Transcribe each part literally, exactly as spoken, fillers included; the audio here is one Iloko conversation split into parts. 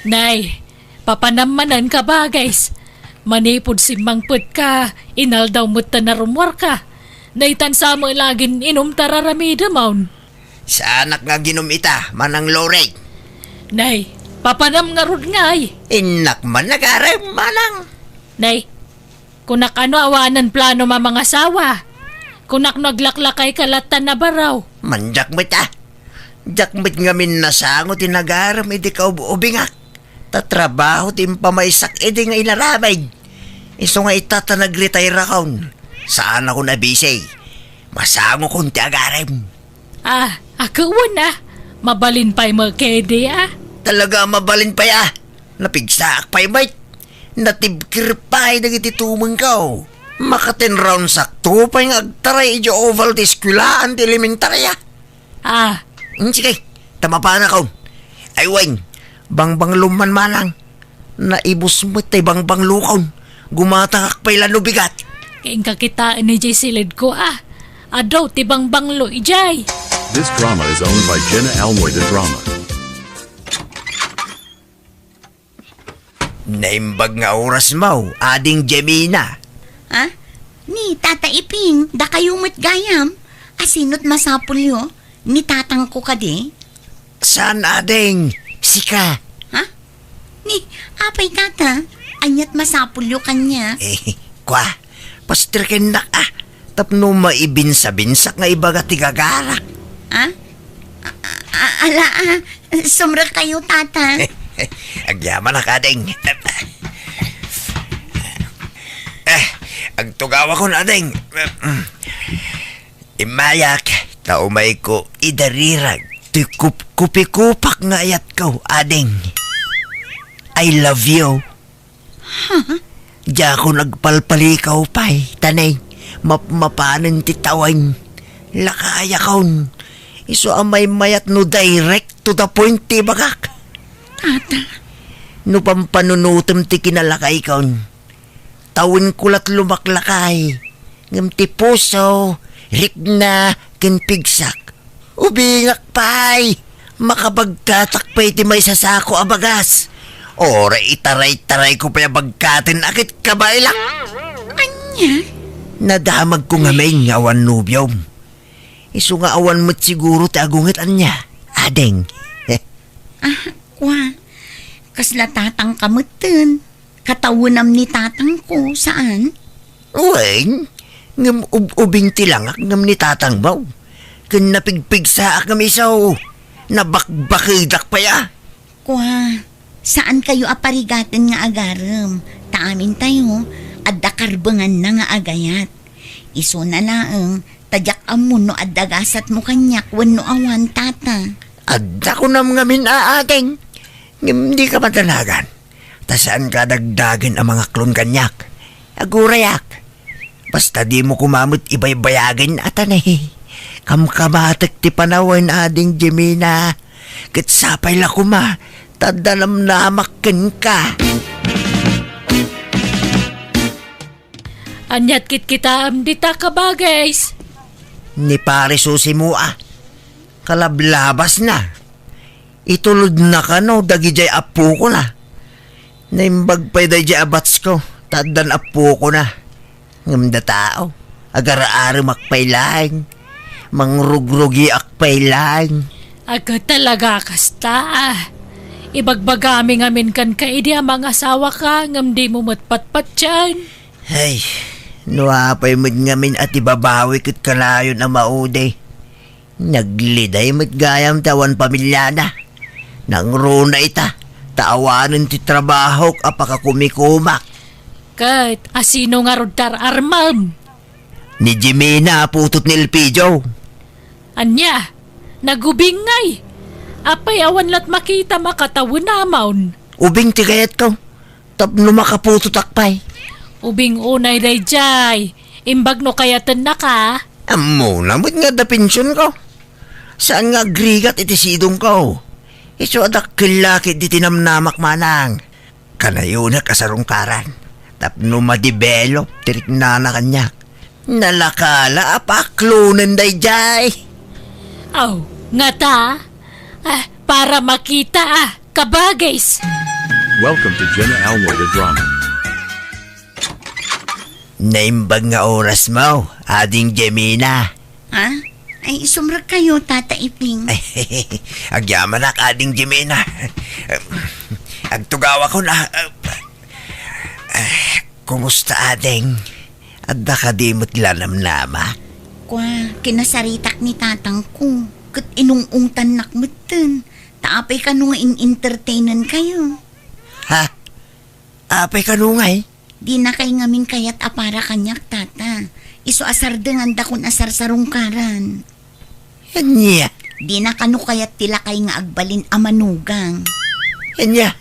Nay, papanam manen, kabagays. Manipud simmangpetka, inaldaw met ta narummuarka. Daytan sa met la agin-inumta aramidem, awn. Saanak nga aginum ita, Manang Loreng. Nay, papanam ngarud ngay. Innak man, agarem, Manang. Nay, kunak no awanen planom a mangasawa. Kunak no aglaklakayka latta a baro. Mandiak met a. Diak met ngamin nasango ti nagarem idi kaub-ubingak. Ta trabaho ti impamaysak idi nga inaramid. Isu nga ita ta nagretire-akon, saanakon a busy. Masangokon ti agarem. Ah, a, wen a. Mabalin pay met ketdi a. Talaga a mabalin pay a. Napigsaak pay met. Natibker pay dagiti tumengko. Maka-ten rounds-akto pay nga agtaray idiay oval ti eskuelaan ti elementarya. Ah. Hmm, sige, ta mapanakon. Ay wen, bangbanglom man, Manang. Naibus met ti bangbanglokon. Gumatangak pay la no bigat. Inka kitaen idiay silidko a. Adu ti bangbanglo idiay. This drama is owned by Jenna Almoy de Drama. Naimbag nga orasmo, Ading Jemina. Ha? Ni Tata Iping, dakayo met gayam. Asino ti masapulyo? Ni tatangko kadi? Saan, Ading? Sika. Ha? Ni, apay, Tata? Ania ti masapulyo kaniak? Eh, kua, paster kennak a. Tapno maibinsa-binsak nga ibaga ti gagarak. Ha? A-, a-, ala, a. Sumrekkayo, Tata. Agyamanak, Ading. Eh, agtugawakon, Ading. Immayak, ta umayko idarirag ti kup-, kupikupak nga ayatko, Ading. I love you. Huh? Diakon agpalpalikaw pay, ta nay, mapmapanen ti tawen. Lakayakon. Isu a maymayat no direct to the point ti ibagak. Tata. No pampanunotem ti kinalakaykon, tawenko la't lumaklakay, ngem ti puso, rikna, ken pigsak. Ubingak pay! Makabagkatak pay ti maisasako a bagas. Uray itaray-tarayko pay a bagkaten a ket kabaelak. Ania? Nadamagko ngamin nga awan nobiom. Isu nga awan met siguro ti agunget ania, Ading. Ah, kua. Kasla tatangka metten. Katawenam ni tatangko, saan? Wen, ngem ub-, ubing ti langak ngem ni tatangmo. Ken napigpigsaak ngem isu, nabakbakedak pay a. Kua, saankayo a parigaten nga agarem, ta amintayo, adda karbenganna nga agayat. Isuna laeng, ta diak ammo no adda gasatmo kaniak wenno awan, Tata. Adda kunam ngamin a, Ading, ngem dika madanagan. Ta saanka a dagdagen a mangaklon kaniak. Agurayak. Basta dimo koma met ibaybayagen a, ta nay, kamkamatek ti panawen, Ading Jemina. Ket sapay la koma, ta adda namnamak kenka. Ania't kitkitaem dita, kabagays? Ni Pare Susimo a. Kalablabasna. Itulodna kano dagidiay appokona. Naimbag pay daydiay a batsko, ta addan appokona. Ngem datao, agar-aremak pay laeng. Mangrugrugiak pay laeng. Aga talaga kasta, ah. Ibagbagami ngamin kenka idi a mangasawaka ngem dimo met patpatien. Ay, no apay met ngamin a ti babawi ket kanayon a maudi. Nagliday met gayam ti awan pamiliana. Nangruna ita, ta awanen ti trabahok a pakakumikumak. Ket asino ngarud ti ar-armem? Ni Jimena a putot ni Elpidio. Ania? Nagubing ngay? Apay awan la't makita a katawenamon? Ubing ti kayatko. Tapno makaputotak pay. Ubing unay daydiay. Imbag no kayatennaka. Ammona met nga adda pensionko. Saan nga agrigat iti sidongko. Isu a dakkel la ketdi ti namnamak, manang. Kanayonak a sarungkaran tapno ma-develop ti riknana kaniak. Nalaka la a paklonen daydiay. Aw, ngata? Ah, para makita, ah, kabagays. Welcome to Jenna Almoy the Drama. Naimbag nga oras mo, Ading Jemina. Ha? Ay, sumrek kayo, Tata Iping. Agyamanak, Ading Jemina. Agtugawakon. Ah, kumusta, Ading? Adda kadi met la namnama? Kwa, kinasaritak ni tatangko. Ket inung-ungtannak metten. Ta apay kano nga in-entertainen kayo? Ha? Apay kano ngay? Dina kay ngamin kayat a para kaniak, Tata. Isu a sardengandakon a sarsarungkaran. Ania? Dina kano kayat ti lakay nga agbalin a manugang. Ania?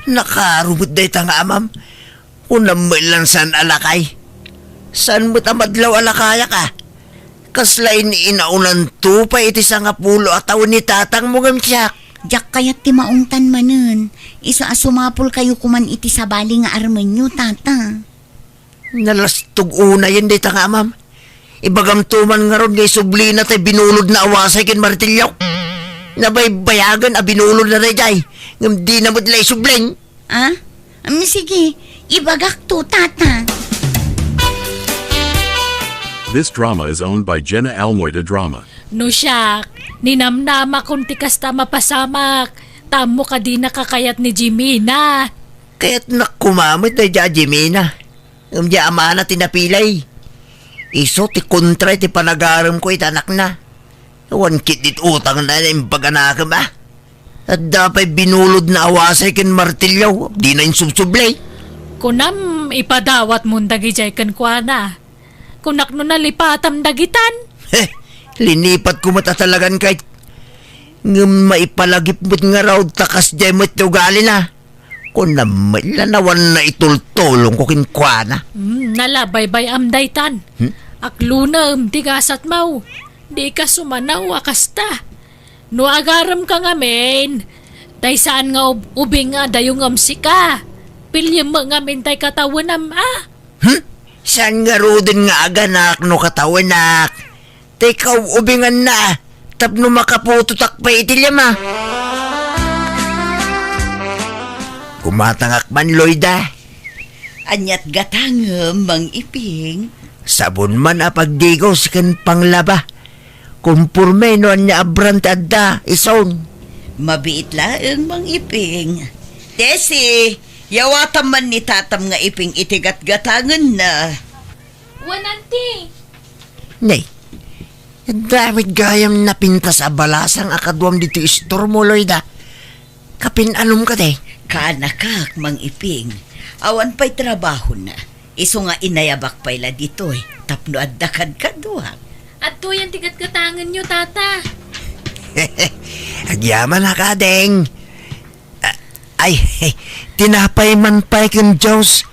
Nakaro met dayta nga amam? Kunam met la saan a lakay? Saan met a madlaw a lakayak a? Kasla in-inaunanto pay iti sangapulo a tawen ni tatangmo ngem siak. Diak kayat ti maungtan manen. Isu a sumapul kayo koman iti sabali nga armenyo, Tata. Nalastog unayen dayta nga amam. Ibagamto man ngarud nga isublina tay binulodna a wasay ken martilyo. Nabaybayagen a binulodna daydiay, ngem dina met la isubling. Ah? Am, sige, ibagakto, Tata. This drama is owned by Jenna Almoy the Drama. No siak, ninamnamakon ti kasta a mapasamak. Ta ammo kadi nakakayat ni Jimina. Kayatnak koma met daydiay a Jimina. Ngem diay amana ti napilay. Isu ti kontra iti panagaremko iti anakna. Awan ketdi ti utangna a naimbag a nakem a. Adda pay binulodna a wasay ken martilyo, dina insubsubli. Kunam, ipadawatmon dagidiay kenkuana. Kunak no nalipatam dagitan. He, linipatko met a talagan kay. Ngem maipalagip met ngarud ta kasdiay met ti ugalina. Kunam met la no awan naitultulongko kenkuana. Hmm, nalabaybay-am daytan. Hmm? Aklunem ti gasatmo. Dika sumanaw a kasta. No agaremka ngamin, tay saan nga ub-, ubing a dayo ngem sika. Piliem met ngamin tay katawenam a. Hmm? Saan ngaruden nga aganak no katawenak? Tay kaub-ubinganna tapno makaputotak pay iti lima. Gumatangak man, Loida. Aniat gatangem, Mang Iping? Sabon man a pagdigos ken panglaba. Komporme no ania a brand ti adda, isun. Mabiit laeng, Mang Iping. Tessie, yawatam man ni tatam nga Iping iti gatgatangenna. Wen, Auntie. Nay, adda met gayam napintas a balasang a kaduam ditoy istormo, Loida. Kapin-anom kadi? Kaanakak, Mang Iping. Awan pay trabahona. Isu nga inayabak pay la ditoy tapno adda kadkaduak. Adtoyen ti gatgatangenyo, Tata. Agyamanak, Ading. A-, ay, tinapay man pay ken juice,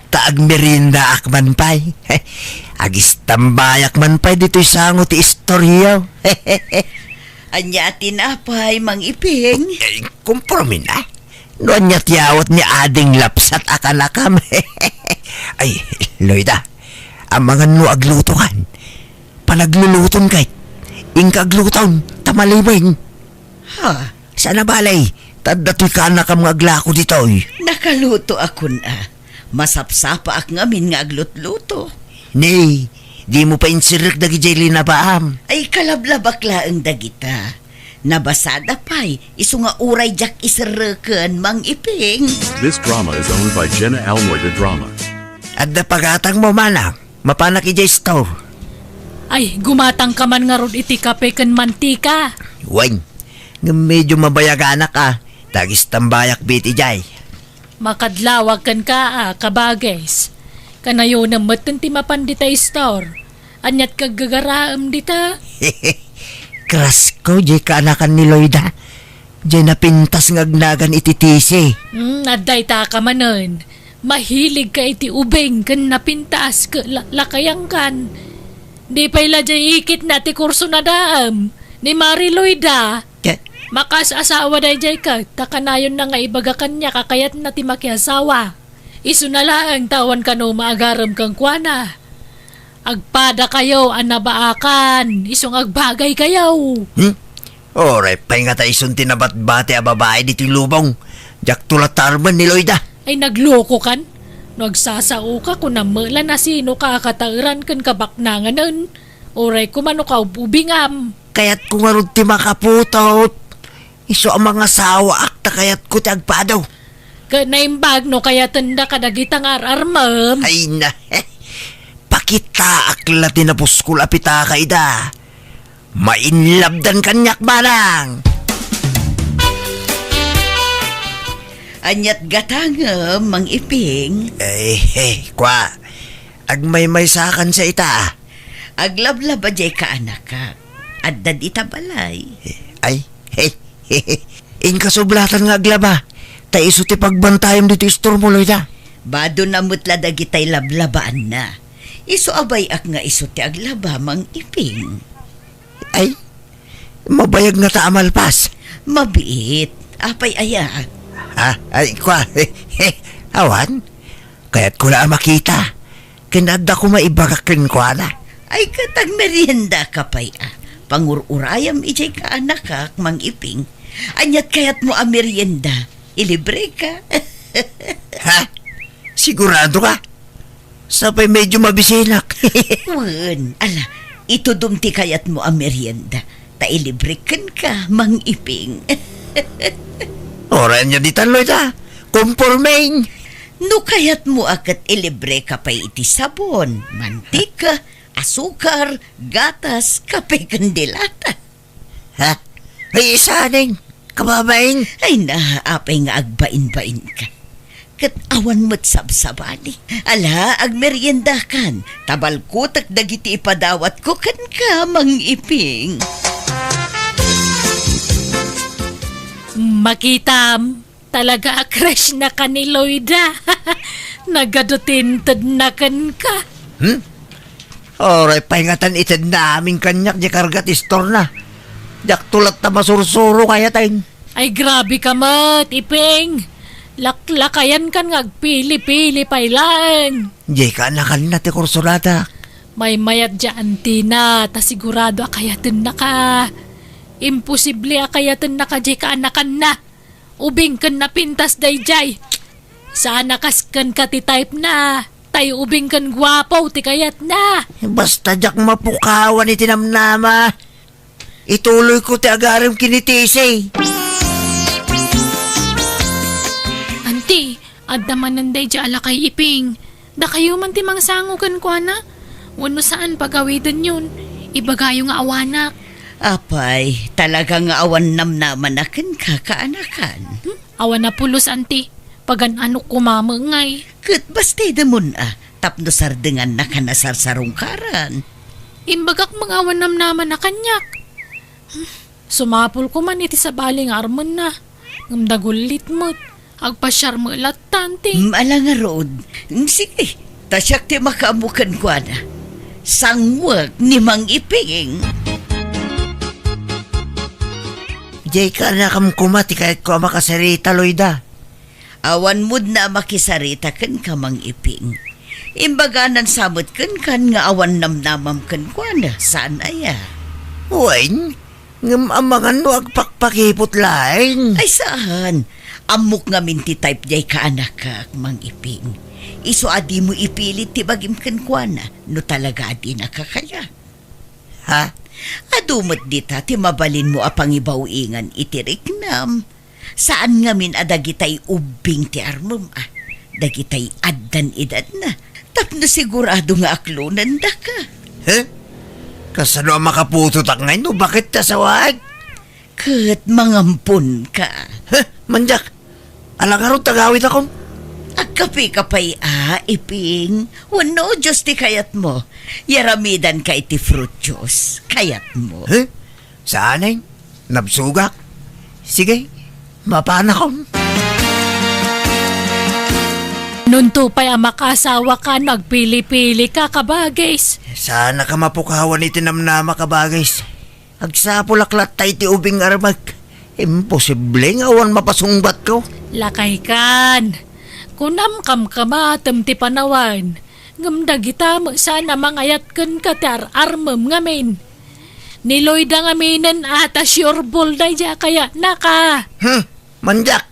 ta agmeriendaak man pay. Agistambayak man pay ditoy sango ti istoryo. Ania a tinapay, Mang Iping? Eh, komporme na. No ania ti awat ni Ading Lapsat a kanakam. Ay, Loida, amangan no aglutokan. Panagluluton kay, inka agluton, ta maliwen. Ha? Saan a bale, ta adda toy kaanakam nga aglako ditoy. Nakalutoakon a. Masapsapaak ngamin nga aglutluto. Nay, dimo pay inserrek dagidiay linabaam. Ay, kalablabak laeng dagita. Nabasada pay, isu nga uray diak iserreken, Mang Iping. This drama is owned by Jenna Almoy the Drama. Adda pagatangmo, manang? Mapanak idiay store. Ay, gumatangka man ngarud iti kape ken mantika. Wen, ngem medio mabayaganak a, ta agistambayak met idiay. Makadlawag kenka a, kabages. Kanayonem metten ti mapan dita store. Aniat kaggagaraem dita? Krasko, diay kaanakan ni Loida. Diay napintas nga agnagan iti tisi. Hmm, adda ita ka manen. Mahilig ka iti ubing ken napintas ket la-, lakayangkan. Di pay la diay ikitna ti kurso na daem ni Mari Loida. Ket? Makaas-asawa daydiay ket ta kanayonna nga ibaga kaniak a kayatna ti makiasawa. Isuna laeng ta awan kano maagarem kenkuana. Agpadakayo a nabaakan, isu nga agbagaykayo. Hmm? Uray pay ngata isun ti nabatbati a babai ditoy lubong. Diakto latta armen ni Loida. Ay, naglokokan? No agsasaoka, kunam met la no sinoka a kataeran ken kabaknanganen. Uray koma no kaub-ubingam. Kayatko ngarud ti makaputot. Isu a mangasawaak ta kayatko ti agpado. Ket naimbag no kayatenda kadagita nga ar-armem. Ay na, pakitaak la ti napuskol a pitaka ida. Mainlabdan kaniak, manang. Aniat gatangem, Mang Iping? Eh, eh, kwa. Agmaymaysakan sa ita. Aglablaba diay kaanakak. Adda dita balay. Ay, hey, inkasublatan nga aglaba. Ta isu ti pagbantayam ditoy istormo, Loida. Badona met la dagitay lablabaanna. Isu a bay-ak nga isu ti aglaba, Mang Iping. Ay, mabayag ngata a malpas. Mabiit. Apay aya? Ha? Ay, kwa. Awan? Kayatko la a makita. Ken adda koma ibagak kenkuana. Ay, ket agmeriendaka pay a. Pangur-urayam idiay kaanakak, Mang Iping. Aniat kayatmo a merienda? Ilibreka? Ha? Sigurado ka? Sapay medyo mabisinak. Wen, ala, itudom ti kayatmo a merienda. Ta ilibrek kenka, Mang Iping. Oray ania ditan, Loida. Kompormeng. No kayatmo a ket ilibreka pay iti sabon, mantika, asukar, gatas, kape, ken delata. Ha? Ay, isaneng, kababain. Ay na, apay nga agbainbainka. Ket awan met sabsabali. Ala, agmeriendakan. Ta balkutek dagiti ipadawatko kenka, Mang Iping. Makitam, talaga a crush na ka ni Loida. Nagadu ti intedna kenka. Hmm? Oray pay ngatan itedna amin kaniak diay karga ti istorna. Diakto latta masursuro kayateng. Ay, grabe ka met, Iping. Laklakayan kan nga agpili-pili pay laeng. Diay kaanakanna ti kursonadak. Maymayat diay antina, ta sigurado a kayatenna ka. Imposible a kayatenna ka diay kaanakanna. Ubing ken napintas daydiay. Saan a kas kenka ti type na. Tay ubing ken guapo ti kayatna. Basta diak mapukawan iti namnama. Ituloyko ti agarem ken ni Tisay. Anti, adda manen daydiay a lakay, Iping. Dakayo man ti mangsango kenkuana. Wenno saan pagawidenyon. Ibagayo nga awanak. Apay, talaga nga awan namnamana kenka, kaanakan? Hmm? Awan a pulos, anti. Pagan-anok koma met ngay. Ket bastidemon a, tapno sardengannaka a sarsarungkaran. Imbagak met nga awan namnamana kaniak. Hmm, sumapulko man iti sabali nga armenna. Ngem dagullit met. Agpasiar met latta, anti. Mm, ala ngarud. Mm, sige, ta siak ti makaammo kenkuana. Sanguek ni Mang Iping. Diay kaanakam koma ti kayatko a makasarita, Loida. Awan mudna a makisarita kenka, Mang Iping. Imbaganan sa met kenkan nga awan namnamam kenkuana, saan aya? Wen, ngem amangan no agpakpakipot laeng. Ay, saan. Ammok ngamin ti type diay kaanakak, Mang Iping. Isu a dimo ipilit ti bagim kenkuana no talaga a dinaka kaya. Ha? Adu met dita ti mabalinmo a pangibaw-ingan iti riknam. Saan ngamin a dagitay ubbing ti armem a, dagitay addan edadna, tapno sigurado nga aklonendaka. He? Kasano a makaputotak ngay no baket ti asawaek? Ket mangamponka. He? Mandiak, ala ngarud ti agawidakon? Agkapeka pay a, Iping. Wenno juice ti kayatmo? Yaramidanka iti fruit juice. Kayatmo? He? Saanen? Nabsogak? Sige, mapanakon. Nunto pay a makaasawaka no agpili-pilika, kabagis. Saanaka mapukawan iti namnama, kabagis. Agsapulak latta iti ubing nga armek. Imposible nga awan mapasungbatko. Lakaykan, kunam kamkamatem ti panawen, ngem dagita met saan a mangayat kenka ti ar-armem ngamin. Ni Loida ngaminen a ta sure ball daydiay a kayatnaka. Hmm, mandiak.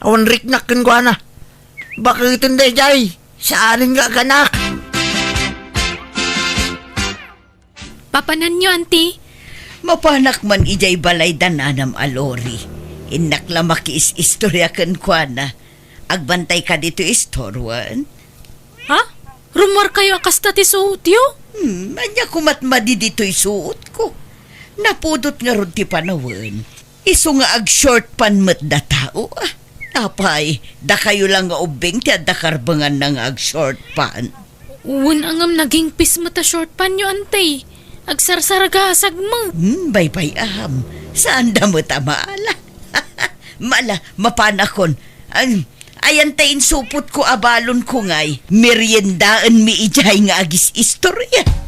Awan riknak kenkuana. Baketen daydiay? Saanen nga aganak. Papananyo, anti? Mapanak man idiay balay da nanam a Lori. Innak la makiis-istorya kenkuana. Agbantayka ditoy istorwan? Ha? Rummuarkayo a kasta ti suotyo? Hmm, ania koma met madi ditoy suotko? Napudot ngarud ti panawen. Isu nga ag-short pant met da tao, ah. Apay, dakayo la nga ubbing ti adda karbenganna nga ag-short pant? Wen a ngem nagingpis met a short pantyo, anti. Agsarsargasag met. Hmm, baybay-am. Saanda met a maala. Mala, mapanakon. Ay, ayan ta insupotko a balonko ngay, meriendaenmi idiay nga agis-istorya.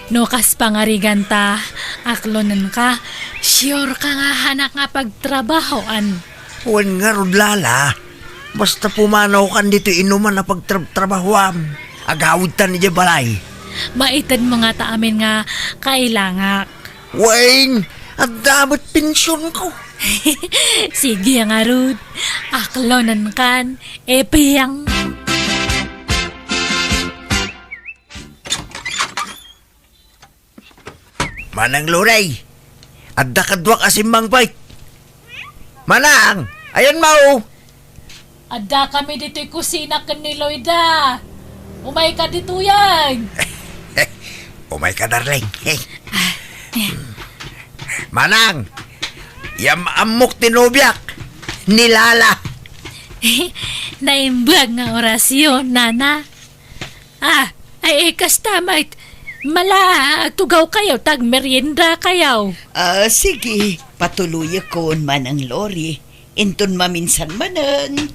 No kas pangariganta, aklonenka, sure ka nga hanak nga pagtrabahoan. Wen ngarud, Lala, basta pumanawkan ditoy inuman a pagtrabtrabahoam, agawidtan idiay balay. Maitedmo ngata amin nga kailangak. Wen, adda met pensionko. Sige ngarud, aklonenkan, Epeng. Manang Lori, adda kaduak a simmangpet. Manang, ayanmo. Adda kami ditoy kusina ken ni Loida. Umayka ditoyen. Umayka, darling. Ah, eh. Manang, yam-ammok ti nobiak, ni Lala. Naimbag nga orasyon, nana. Ah, ay, eh, kasta met. Mala, agtugawkayo ta agmeriendakayo. Ah, sige, patuluyekon, Manang Lori. Inton maminsan manen.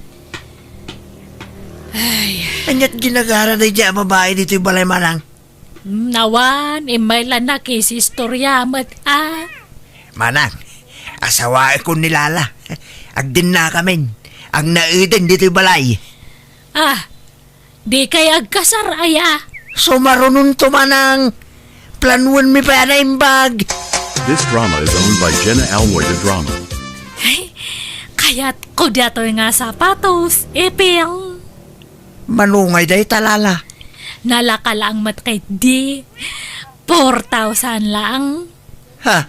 Ay. Aniat ginagara daydiay a babai ditoy balay, Manang? Hmm, awan, immay la nakisistorya met, ah. Manang, asawaekon ni Lala. Agdennakamin. Agnaeden ditoy balay. Ah, dikay agkasar, aya? Sumarunonto, Manang. Planuenmi pay a naimbag. This drama is owned by Jenna Almoy de Drama. Ay, kayatko daytoy nga sapatos, Epeng. Mano ngay dayta, Lala? Nalaka laeng met ketdi. Four thousand laeng. Ha?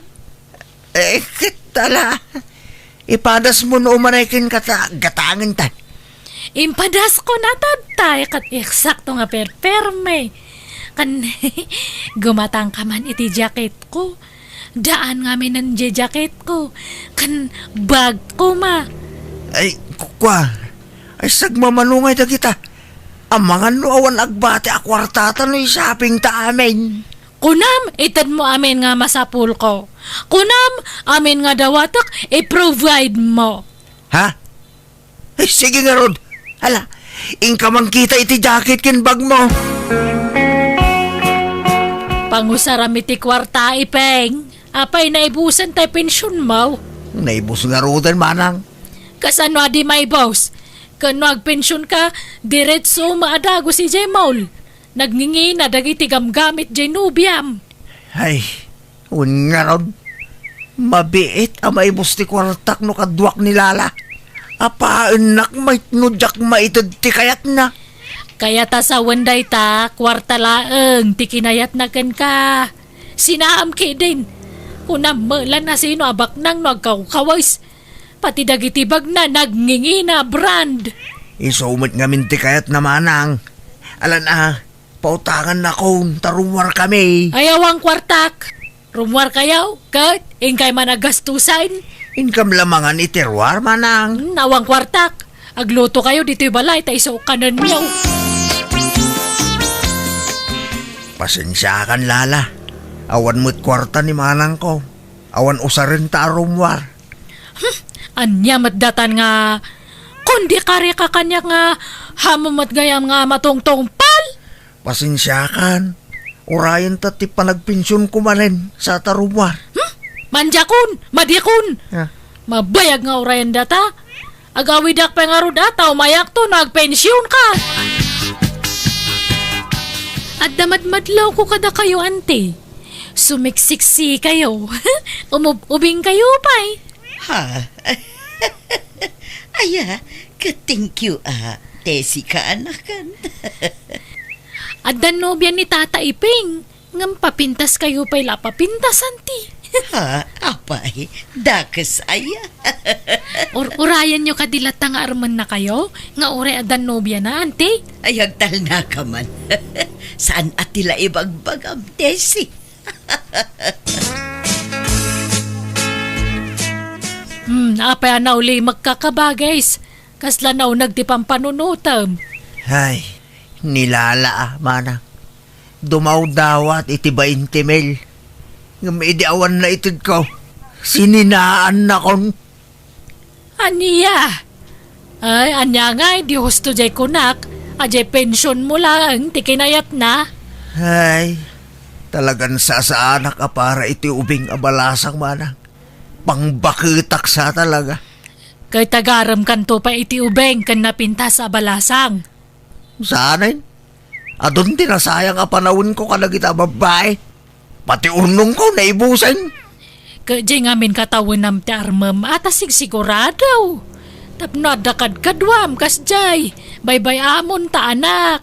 Eh, ket ala, ipadasmo no umanay kenka ta gatangentan. Impadasko natattay, ket eksakto nga perperme. Ken, gumatangka man iti jacketko. Daan ngaminen diay jacketko. Ken bagko, ma. Ay, ku-, kua. Ay, sagmamano ngay dagita. Amangan no awan agbati a kuartata no i-shoppingta amin. Kunam, itedmo amin nga masapulko. Kunam, amin nga dawatek, i-provide mo. Ha? Ay, sige ngarud. Ala, inka man kita iti jacket ken bagmo. Pangusaram iti kuarta, Epeng. Apay, naibusen tay pensionmo? Naibus ngaruden, Manang. Kasano a di maibus? Ken no agpensionka, diretso maadagus idiay mall. Nagngingina dagiti gamgamit diay nobiam. Ay, wen ngarud, mabiit a maibus ti kuartak no kaduak ni Lala. Apaennak met no diak maited ti kayatna. Kayat a sawen dayta, kuarta laeng ti kinayatna kenka. Sinaam ketdin. Kunam met la no sino a baknang no agkawkawes. Pati dagiti bagna nagngingina a brand. Isu met ngamin ti kayatna, Manang. Alan a, pautangannakon ta rummuarkami. Ay, awan kuartak. Rummuarkayo, ket inkay man a gastusan. Inkam la mangan iti ruar, Manang. Hmm, awan kuartak. Aglutokayo ditoy balay ta isu kanenyo. Pasensiakan, Lala. Awan met kuarta ni Manangko. Awan usarenta a rummuar. Hmm, ania met datan nga kundi karika kaniak nga haanmo met gayam nga matungtungpal? Pasensiakan. Urayenta ti panagpensionko manen sa ta rummuar. Hmm? Mandiakon, madikon. Ah. Mabayag nga urayendata. Agawidak pay ngarud a ta umayakto no agpensionka. Adda madmadlawko kadakayo, Auntie. Sumiksiksi kayo. Umub-ubing kayo pay. Ha? Aya, ka-, thank you, ah, Tessie, kaanakan. Adda nobia ni Tata Iping. Ngem papintas kayo pay la papintas, Auntie. Ha? Apay, dakes aya. Ur-, urayenyo kadi latta nga armenna kayo, nga uray adda nobiana, Auntie? Ay, agtalnaka man. Saan a ti la ibagbagam, Tessie? Hmm, apay a naulimekka, kabagis? Kasla nauneg ti pampanunotem? Ay, nilala a, manang. Dumawdawat iti bainte mil. Ngem idi awan naitedko, sininaannakon. Ania? Ay, ania ngay, di husto jay kunak, a jay pensionmo laeng ti kinayatna? Ay, talagan sasaanak a para iti ubing a balasang, manang. Pangbaketak sa talaga. Ket agaremkanto pay iti ubing ken napintas a balasang. Saanen? Adun ti nasayang a panawenko kadagita a babbai. Pati urnongko naibusen. Ket jay ngamin katawenam ti armem a ta sigsigurado. Tapno adda kadkaduam kasjay, baybay-amon ta anak.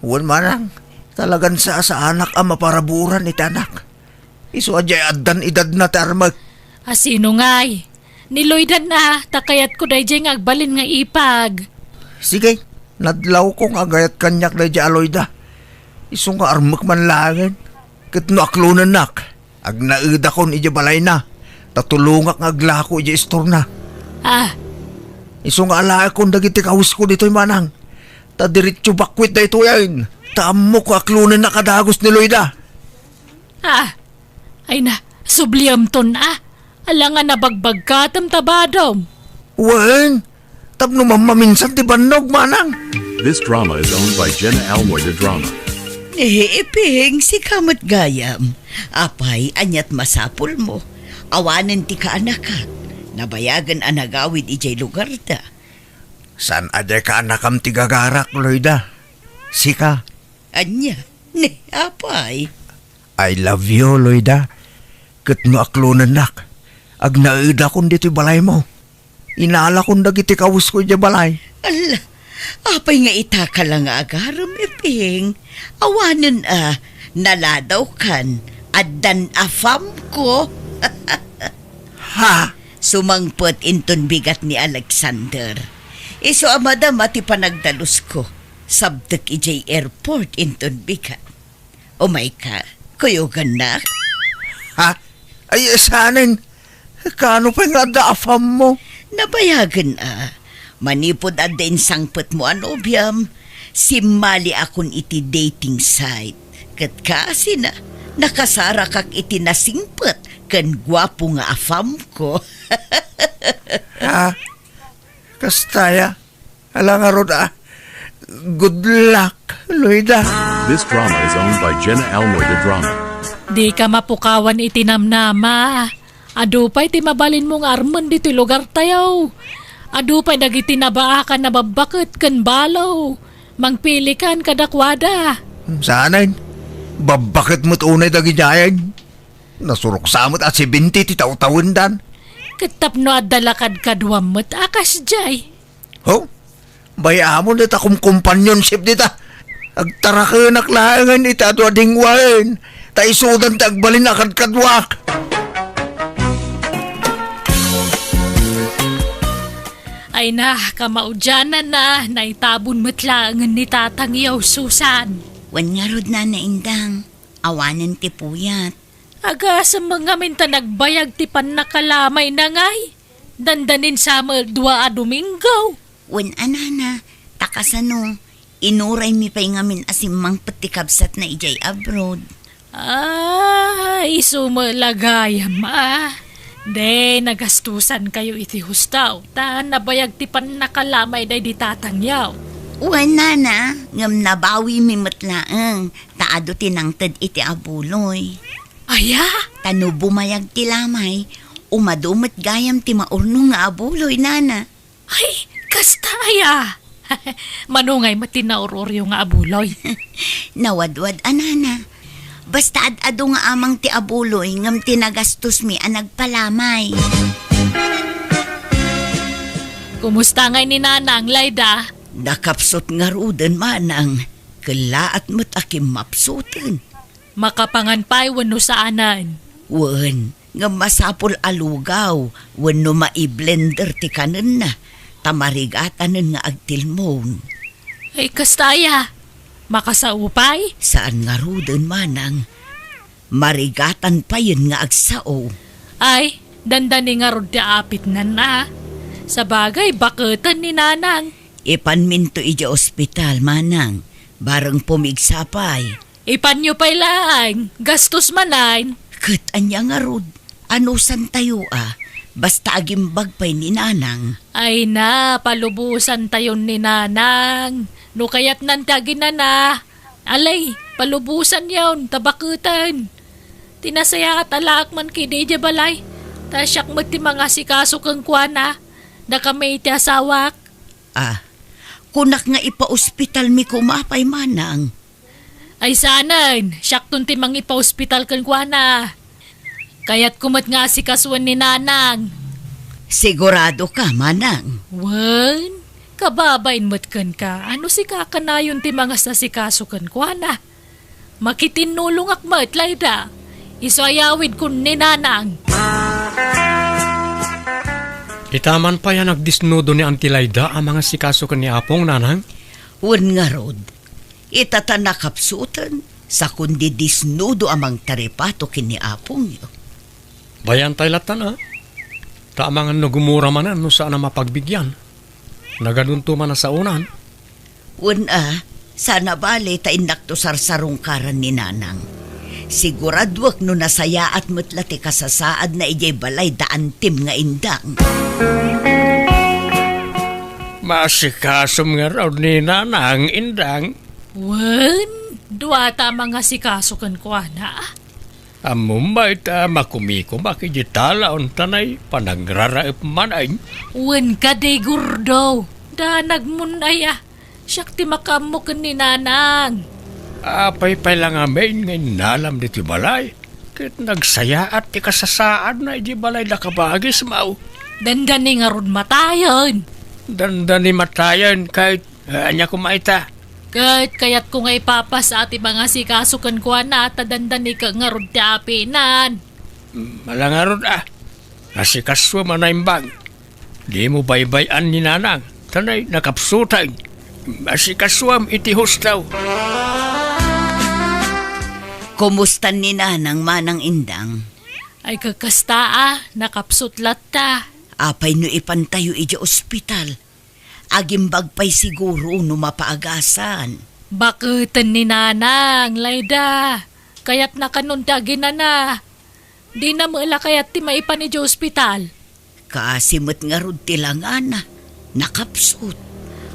Wen manang, talagan sasaanak a maparaburan iti anak. Isu a jay addan idadna ti armek. A sino ngay? Ni Loida a, ta kayatko dayjay nga agbalin nga ipag. Sige, nadlawko nga agayat kaniak dayjay a Loida. Isu nga armek man laengen. Ket no aklonennak, agnaedakon idiay balayna, ta tulongak nga aglako idiay istorna. Ah. Isu nga alaekon dagiti kawesko ditoy manang. Ta diretso bakwit daytoyen. Ta ammok nga aklonennak a dagus ni Loida. Ah, ay na, subliamton a. Ala nga nabagbagkatem ta badom. Wen, tapno mammaminsan ti bannog, manang. This drama is owned by Jenna Almoy de Drama. Ni Iping, sika met gayam. Apay, aniat masapulmo? Awanen ti kaanakak. Nabayagen a nagawid idiay lugarda. Saan a diay kaanakam ti gagarak, Loida? Sika. Ania? Ni, apay? I love you, Loida. Ket no aklonennak, agnaedakon ditoy balaymo. Inalakon dagiti kawesko idiay balay. Ala, apay nga itaka la nga agarem, Iping? Awanen a, naladawkan, addan afamko. Ha? Sumangpet inton bigat ni Alexander. Isu a madama ti panagdalusko. Sabtek idiay airport inton bigat. Umayka, kuyogannak? Ha? Ay, saanen? Kaano pay nga adda afammo? Nabayagen a. Manipud adda insangpetmo a nobiam, simmaliakon iti dating site. Ket kasina, nakasarakak iti nasingpet ken guapo nga afamko. Ha? Kasta aya? Ala ngarud a. Good luck, Loida. This drama is owned by Jenna Almoy de Drama. Dika mapukawan iti namnama. Adu pay ti mabalinmo nga armen ditoy lugartayo. Adu pay dagiti nabaakan a babbaket ken balo. Mangpilikan kadakuada. Saanen? Babbaket met unay dagidiayen. Nasurok sa met a sebenti ti tawtawendan. Ket tapno adda la kadkaduam met a kasdiay. Ho? Bay-amon dita kumkompanionship dita. Agtarakenak laengen iti adu a dingwaen, ta isudan ti agbalin a kadkaduak. Ay na, kamaudiananna, naitabon met laengen ni Tatangyo, Susan. Wen ngarud, Nana Indang, awanen ti puyat. Agasem ngamin ta nagbayag ti pannakalamayna ngay. Dandanin sa met dua a Domingo. Wen a, Nana, ta kasano, inuraymi pay ngamin a simmangpet ti kabsatna idiay abroad. Ah, isu met la gayam a. De, nagastusankayo iti husto, ta nabayag ti pannakalamay daydi tatangyo. Wen, Nana, ngem nabawimi met laeng, ta adu ti nangted iti abuloy. Aya? Ta no bumayag ti lamay, umadu met gayam ti maurnong nga abuloy, Nana. Ay, kasta aya? Mano ngay met ti naur-uryo nga abuloy? Nawadwad a, nana. Basta ad-adu nga amang ti abuloy ngem ti nagastosmi a nagpalamay. Kumusta ngay ni Nanang, Layda? Nakapsut ngaruden, manang. Kellaat met a kimmapsuten. Makapangan pay wenno saanen? Wen, ngem masapul a lugaw wenno mai-blender ti kanenna, ta marigatanen nga agtilmon. Ay, kasta aya. Makasao pay? Saan ngaruden, manang. Marigatan payen nga agsao. Ay, dandani ngarud ti apitnan a. Sabagay, baketen ni Nanang. Ipanminto idiay ospital, manang. Bareng pumigsa pay. Ipanyo pay laeng, gastos manen. Ket ania ngarud? Anusantayo a? Basta agimbag pay ni Nanang. Ay na, palubosantayon ni Nanang. No kayatnan ti aginana, alay, palubosanyon, ta baketen. Ti nasayaat a laak man kadi idiay balay, ta siak met ti mangasikaso kenkuana. Dakami ti asawak. Ah, kunak nga ipaospitalmi koma pay, manang. Ay saanen, siakton ti mangipaospital kenkuana. Kayatko met nga asikasuen ni Nanang. Sigurado ka, manang? Wen, kababain met kenka, a no sika kanayon ti mangasikaso kenkuana. Makitinnulongak met, Layda. Isu a yawidkon ni Nanang. Ita man pay a nagdisnudo ni Auntie Layda a mangasikaso ken ni Apong, Nanang? Wen ngarud, ita ta nakapsuten, sakon didisnudo a mangtaripato ken ni Apongyo. Bayan tay lattan a. Ta amangan no gumura manen no saan a mapagbigyan. Nagadunto man a saonan. Wen a, saan a bale ta innakto sarsarungkaran ni Nanang. Siguraduek no nasayaat met la ti kasasaadna idiay balay da Antim nga Indang. Maasikasom ngarud ni Nanang, Indang. Wen, duata a mangasikaso kenkuana. Ammom met a makumikomak idiay talaon ta nay panagraraep manen. Wen kadi, Gordo, danagmon aya. Siak ti makaammo ken ni Nanang. Apay pay la ngamin nga innalam ditoy balay? Ket nagsayaat ti kasasaadna idiay balay da kabagismo. Dandani ngarud matayen. Dandani matayen ket, eh, ania koma ita? Ket kayatko nga ipapasa ti mangasikaso kenkuana ta dandani ket ngarud ti apinan. Mm, ala ngarud a. Asikaso a naimbag. Dimo baybay-an ni Nanang, ta nay nakapsuten. Asikasuam iti husto. Kumusta ni Nanang, Manang Indang? Ay, kakasta a, nakapsut latta. Apay no ipantayo idiay ospital? Agimbag pay siguro no mapaagasan. Baketen ni Nanang, Layda. Kayatna kanon ti aginana. Dina met la kayat ti maipan idiay ospital. Kaasi met ngarud ti langana, nakapsut.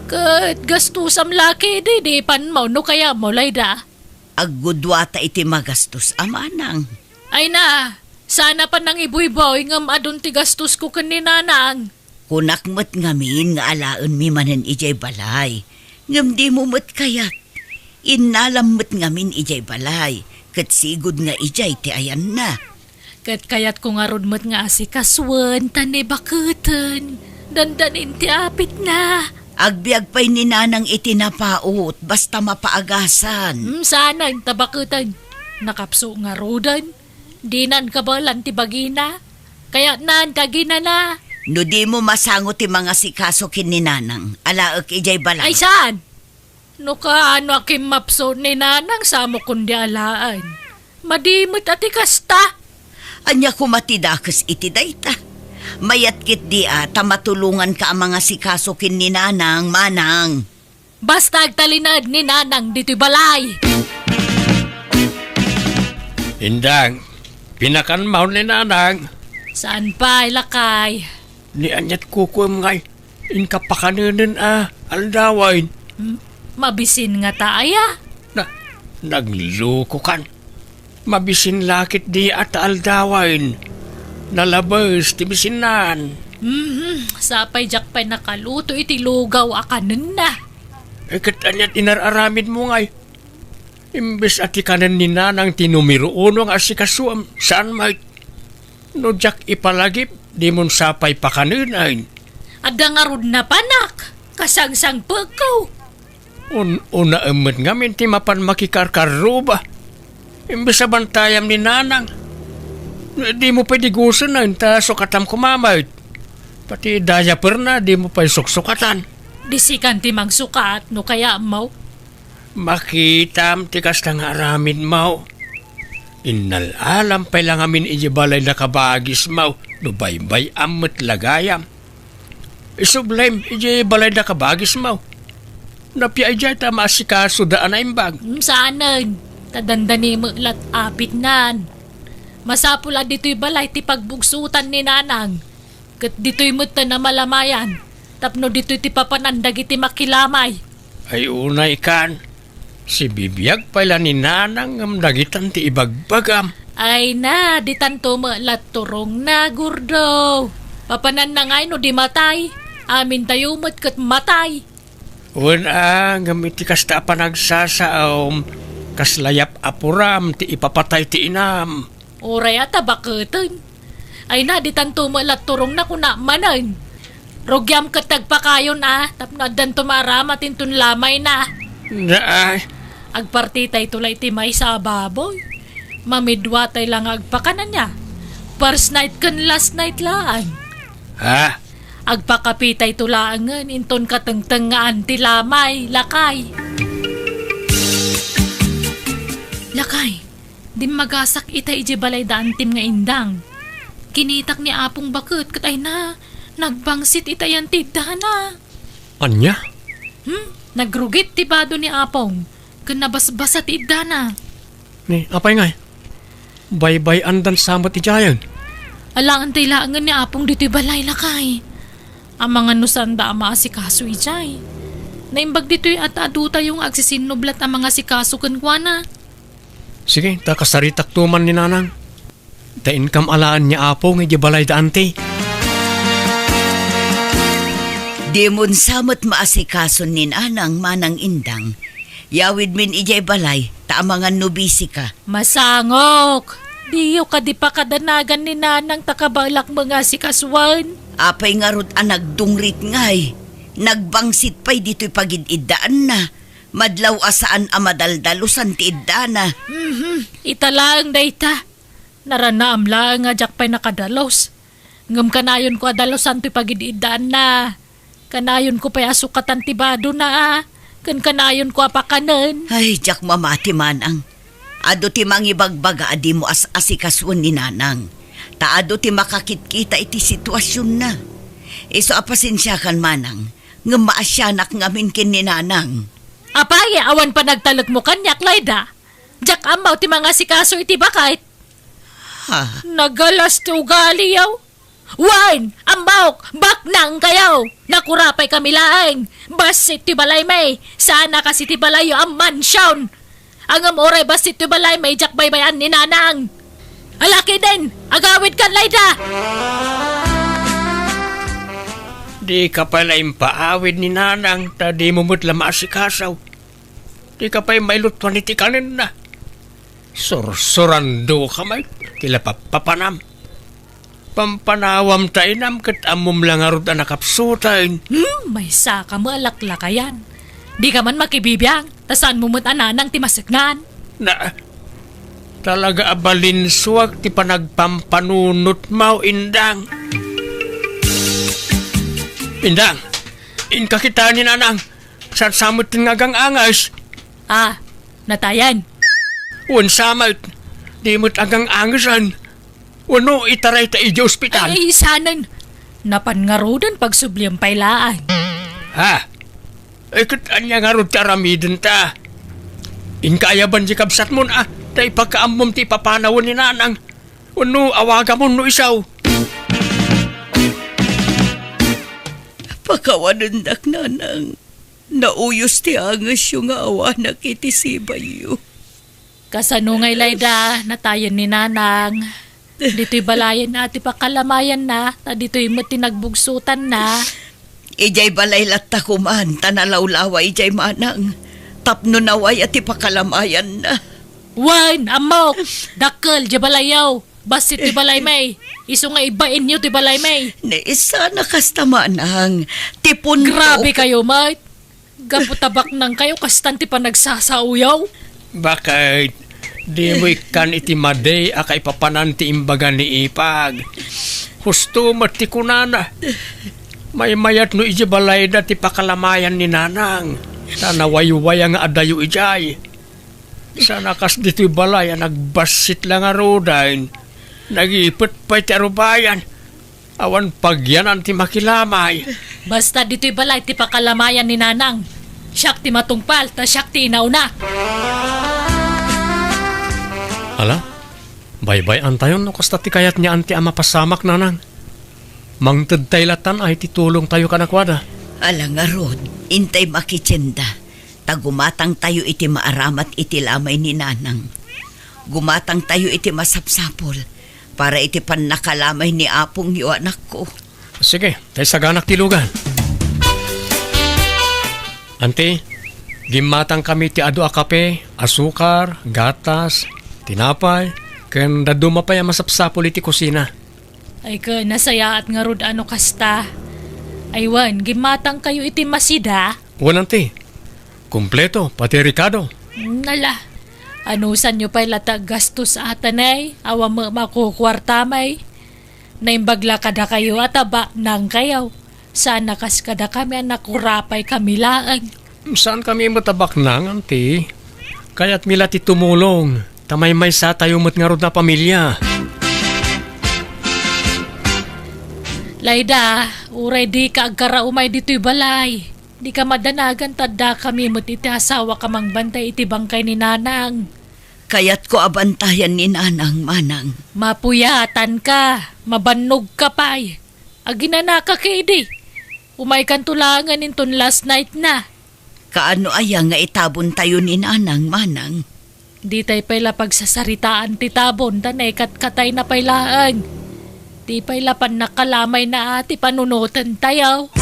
Ket gastusam la ketdi, di panmo no kayatmo, Layda. Agguduata iti magastos a, Manang. Ay na, saan a panangibuyboy ngem adun ti gastosko ken ni Nanang. Kunak met ngamin nga alaenmi manen idiay balay, ngem dimo met kayat. Innalam met ngamin idiay balay, ket sigud nga idiay ti ayanna. Ket kayatko ngarud met nga asikasuen, ta ni baketen, dandanin ti apitna. Agbiag pay ni Nanang iti napaut, basta mapaagasan. Hmm, saanen ta baketen. Nakapso ngaruden. Dinan kabaelan ti bagina. Kayatnan ti aginana. No dimo masango ti mangasikaso ken ni Nanang, alaek idiay balay. Ay, saan? No kaano a kimmapso ni Nanang, samokon di alaen. Madi met a ti kasta. Ania koma ti dakes iti dayta? Mayat ketdi a ta matulonganka a mangasikaso ken ni Nanang, Manang. Basta agtalinaed ni Nanang ditoy balay. Indang, pinakanmo ni Nanang? Saan pay, lakay? Ni aniat kukuem ngay, inka pakanenen a aldawen. M-, mabisin ngata aya? Na, naglukokan. Mabisin la ketdi a ta aldawen. Nalabes ti bisinnan. Mhm, sapay diak pay nakaluto iti lugaw a kanenna. Eh, ket ania ti inar-aramidmo ngay? Imbes a ti kanen ni Nanang ti numero uno nga asikasuem, saan met? No diak ipalagip, dimon sa pay pakanen. Adda ngarud napanak, kasangsangpekko. Un-, unaem met ngamin ti mapan makikarkarruba. Imbes a bantayam ni Nanang, dimo pay digusen ta sukatam koma met. Pati diaperna, dimo pay suksukatan. Di sikan ti mangsukat no kayatmo. Makitam ti kasta nga aramidmo. Innal-alam pay la ngamin idiay balay da kabagismo no baybay-am met la gayam. Isublem idiay balay da kabagismo. Napia idiay ta maasikasoda a naimbag. Mm, saanen. Ta dandani met lat apitnan. Masapul a ditoy balay ti pagbugsutan ni Nanang. Ket ditoy met ta namalamayan, tapno ditoy ti papanan dagiti makilamay. Ay unay kan, sibibiag pay la ni Nanang ngem dagitan ti ibagbagam. Ay na, ditanto met la turongna, Gordo. Papananna ngay no di matay? Amintayo met ket matay. Wen a, ngem iti kasta a panagsasaom, kasla yap-apuram ti ipapatay ti inam. Uray a ta baketen. Ay na, ditanto met la turongna, kuna manen. Rugiam ket ti agpakayon a, tapno addanto maaramat inton lamayna. Naay. Agpartitayto la iti maysa a baboy. Mamiduatay la nga agpakananna. First night ken last night laeng. Ha? Agpakapitayto laengen inton katengtengngaan ti lamay, lakay. Lakay, dimmagasak ita idiay balay da antim nga indang. Kinitak ni Apong baket ket ay na, nagbangsit ita yan ti iddana. Ania? Hmm? Nagrugit ti bado ni Apong, ken nabasbasa ti iddana. Ni, apay ngay? Baybay-andan sa met idiayen? Alaantay laengen ni Apong ditoy balay, lakay. Amangan no saanda a maasikaso idiay. Naimbag ditoy a ta adu tayo nga agsisinnublat a mangasikaso kenkuana. Sige, ta kasaritakto man ni Nanang. Ta inkam alaen ni Apong idiay balay da anti. Dimon sa met maasikason ni Nanang, Manang Indang. Yawidmin idiay balay, ta amangan no busy ka. Masangok! Diyo kadi pakadanagan ni Nanang ta kabaelak mangasikasuan? Apay ngarud a nagdungrit ngay? Nagbangsit pay ditoy pagid-iddaanna. Madlaw a saan a madaldalusan ti iddana. Mhm. Ita laeng dayta. Naranaam laeng a diak pay nakadalus. Ngem kanayonko a dalusan ti pagid-iddaanna. Kanayonko pay a sukatan ti badona, a. Ken kanayonko a pakanen. Ay, diak mamati, Manang. Adu ti mangibagbaga a dimo as-asikasuen ni Nanang. Ta adu ti makakitkita iti situasionna. Isu a pasensiakan, Manang, ngem maasianak ngamin ken ni Nanang. Apay, awan panagtalekmo kaniak, Layda? Diak ammo ti mangasikaso iti baket. Ha? Nagalas ti ugaliyo. Wen, ammok, baknang kayo. Nakurapaykami laeng. Bassit ti balaymi. Saan a kas iti balayyo a mansion. Ngem uray bassit ti balaymi, diak baybay-an ni Nanang. Alakiden, agawidkan, Layda! Dika pay la impaawid ni Nanang, ta dimo met la maasikaso. Dika pay mailutuan iti kanenna. Sursurandoka met ti la pappapanam. Pampanawam ta inam ket ammom la ngarud a nakapsuten. Hmm, maysaka met a laklakayan. Dika man makibibiang, ta saanmo met a Nanang ti maseknan. Na, talaga a balinsuak ti panagpampanunotmo, Indang. Indang, inka kitaen ni Nanang. Saan sa met ti nga agang-anges? Ah, natayan. Wen sa met, di met agang-angesen. Wenno itarayta idiay ospital? Ay, saanen. Napan ngaruden, pagsubliam pay laeng. Ha? Ay, ket ania ngarud ti aramidenta? Inka ayaban diay kabsatmon, a, ta ipakaammom ti ipapanawen ni Nanang. Wenno awagamon no isu. Pakawanendak, Nanang. Nauyos ti angesyo nga awanak iti sibayyo. Kasano ngay, Layda, natayen ni Nanang? Ditoy balayen a ti pakalamayanna, ta ditoy met ti nagbugsotanna. Idiay balay latta koman ta nalawlawa idiay manang tapno nawaya ti pakalamayanna. Wen, ammok! Dakkel diay balayyo! Bassit ti balaymi! Isu nga ibainyo ti balaymi! Ni, sana kasta manang, ti punto. Grabe kayo, met! Gapu ta baknang kayo, kastan ti panagsasaoyo. Bakit? Dimo ikkan iti madi a kaipapanan ti imbaga ni Ipag. Husto met ti kunana. Maymayat no idiay balayda ti pakalamayan ni Nanang. Ta nawaywaya nga adayo idiay. Sana kas ditoy balay a nagbassit la ngaruden. Nagipet pay ti arubayan. Awan pagyanan ti makilamay. Basta ditoy balay ti pakalamayan ni Nanang. Siak ti matungpal, ta siak ti inauna. Ala, baybay-antayon no kasta ti kayat ni Auntie a mapasamak, Nanang. Mangtedtay latan ay ti tulongtayo kadakuada. Ala ngarud, intay makitienda. Ta gumatangtayo iti maaramat iti lamay ni Nanang. Gumatangtayo iti masapsapul para iti pannakalamay ni apongyo, anakko. Sige, ta isaganak ti lugan. Auntie, gimmatangkami ti adu a kape, asukar, gatas, tinapay, ken dadduma pay a masapsapul iti kusina. Ay ken, nasayaat ngarud a no kasta. Ay wen, gimmatangkayo iti masida? Wen, Auntie. Kompleto, pati rekado. Nala, anusanyo pay la ti aggastos a tanay? Awan met makukuartamay. Naimbag la kadakayo a ta baknangkayo. Saan a kas kadakami a nakurapay kami laeng. Saan kami met a baknang, Auntie. Kayatmi la ti tumulong, ta maymaysatayo met ngarud a pamilia. Laida, uray dika agkaraumay ditoy balay. Dika madanagan ta addakami met iti asawak a mangbantay iti bangkay ni Nanang. Kayatko a bantayan ni Nanang, Manang. Mapuyatanka, mabannogka pay. Aginanaka ketdi. Umaykanto laengen inton last night na. Kaano aya nga itabontayo ni Nanang, Manang? Ditay pay la pagsasaritaan ti tabon ta naikatkatayna pay laeng. Di pay la pannakalamayna a ti panunotentayo.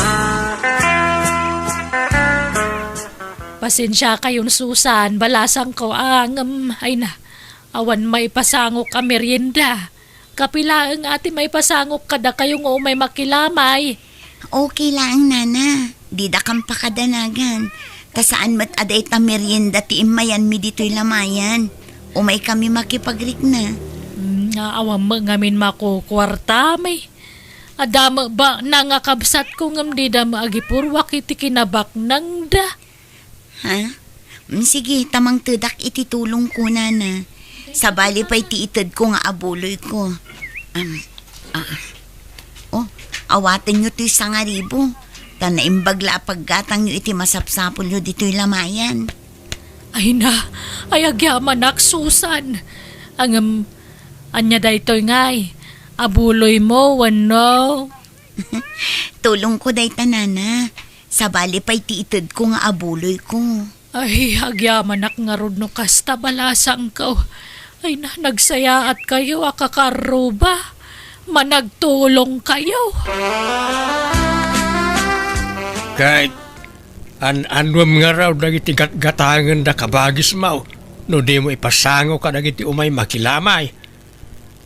Pasensiakayon, Susan, balasangko a ngem, ay na, awan maipasangok a merienda. Kape laeng a ti maipasangok kadakayo nga umay makilamay. Okay laeng, Nana. Didakam pakadanagan. Ta saan met a dayta merienda ti immayanmi ditoy lamayan. Umaykami makipagrikna. Hmm, nga awan met ngamin makukuartami. Adda met baknang a kabsatko ngem dida met agipurruak iti kinabaknangda. Ha? Mm, sige, ta mangtedak iti tulongko, Nana. Sabali pay ti itedko nga abuloyko. Am, ah. Oh, awatenyo toy sangaribu. Ta naimbag la a paggatangyo iti masapsapulyo ditoy lamayan. Ay na, ay agyamanak, Susan. Ngem, ania daytoy ngay? Abuloymo wenno? Tulongko dayta, Nana. Sabali pay ti itedko nga abuloyko. Ay, agyamanak ngarud no kasta, balasangko. Ay na, nagsayaatkayo a kakarruba. Managtulongkayo. Ket an-anuem ngarud dagiti gatgatangenda, kabagismo, no dimo ipasangok kadagiti umay makilamay.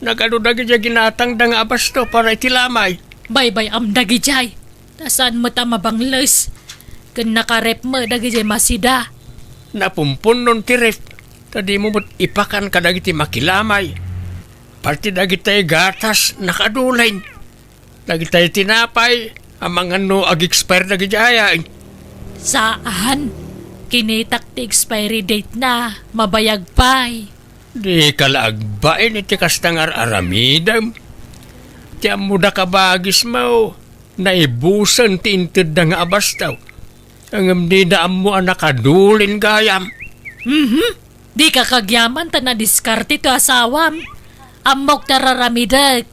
Nagadu dagidiay ginatangda nga abasto para iti lamay. Baybay-am dagidiay. Ta saan met a mabangles. Ken nakarep met dagidiay masida. Napumpon non ti ref, ta dimo met ipakan kadagiti makilamay. Parte dagitay gatas, nakadulen. Dagitay tinapay, amangan no ag-expire dagidiay. Saan? Kinitak ti expiry date na, mabayag pay. Dika la agbain iti kasta nga ar-aramidem. Ti ammoda, kabagismo, naibusen ti intedda nga abasto. Ngem dida ammo a nakadulen gayam. Mhm. Dika kagyaman ta nadiskarte ti asawam. Ammok ti ar-aramidek.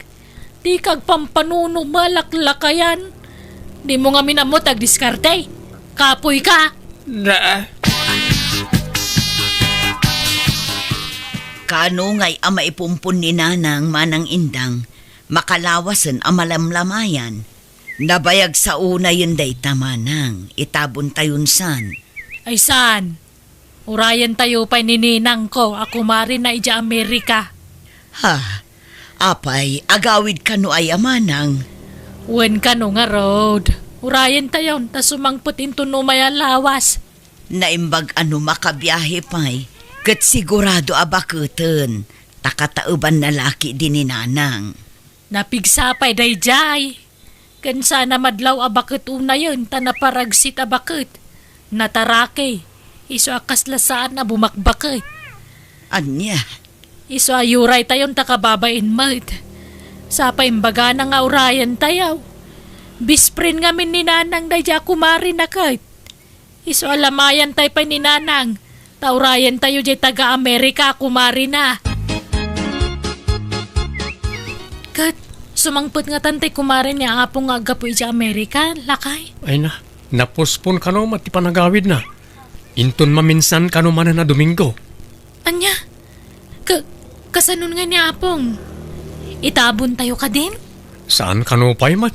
Dika agpampanunot malaklakayan. Dimo ngamin ammo ti agdiskarte. Kapoyka. Na. Kaano ngay a maipumpon ni Nanang, Manang Indang, makalawasen a malamlamayan? Nabayag sa unayen dayta, manang. Itabontayon san. Ay saan? Urayentayo pay ni ninangko a kumarina idiay Amerika. Ha? Apay, agawid kano aya, manang? Wen kano ngarud. Urayentayon ta sumangpet inton umay a lawas. Naimbag a no makabiahe pay, ket sigurado a baketen, ta kataebanna la ketdi ni nanang. Napigsa pay daydiay. Ken saan a madlaw a baket unayen ta naparagsit a baket. Nataraki. Isu a kasla saan a bumakbaket. Ania? Isu a yuraytayon ta kababain met. Sa pay imbagana nga urayentayo. Best friend ngamin ni nanang daydiay a kumarina ket. Isu a lamayantay pay ni nanang, ta urayentayo diay taga-Amerika a kumarina. Ket, sumangpet ngatan ti kumare ni Apong nga aggapu idiay Amerika, lakay? Ay na, napospon kano met ti panagawidna. Inton maminsan kano manen a Domingo. Ania? Ka-, kasanon ngay ni Apong? Itabontayo kadin? Saan kano pay met?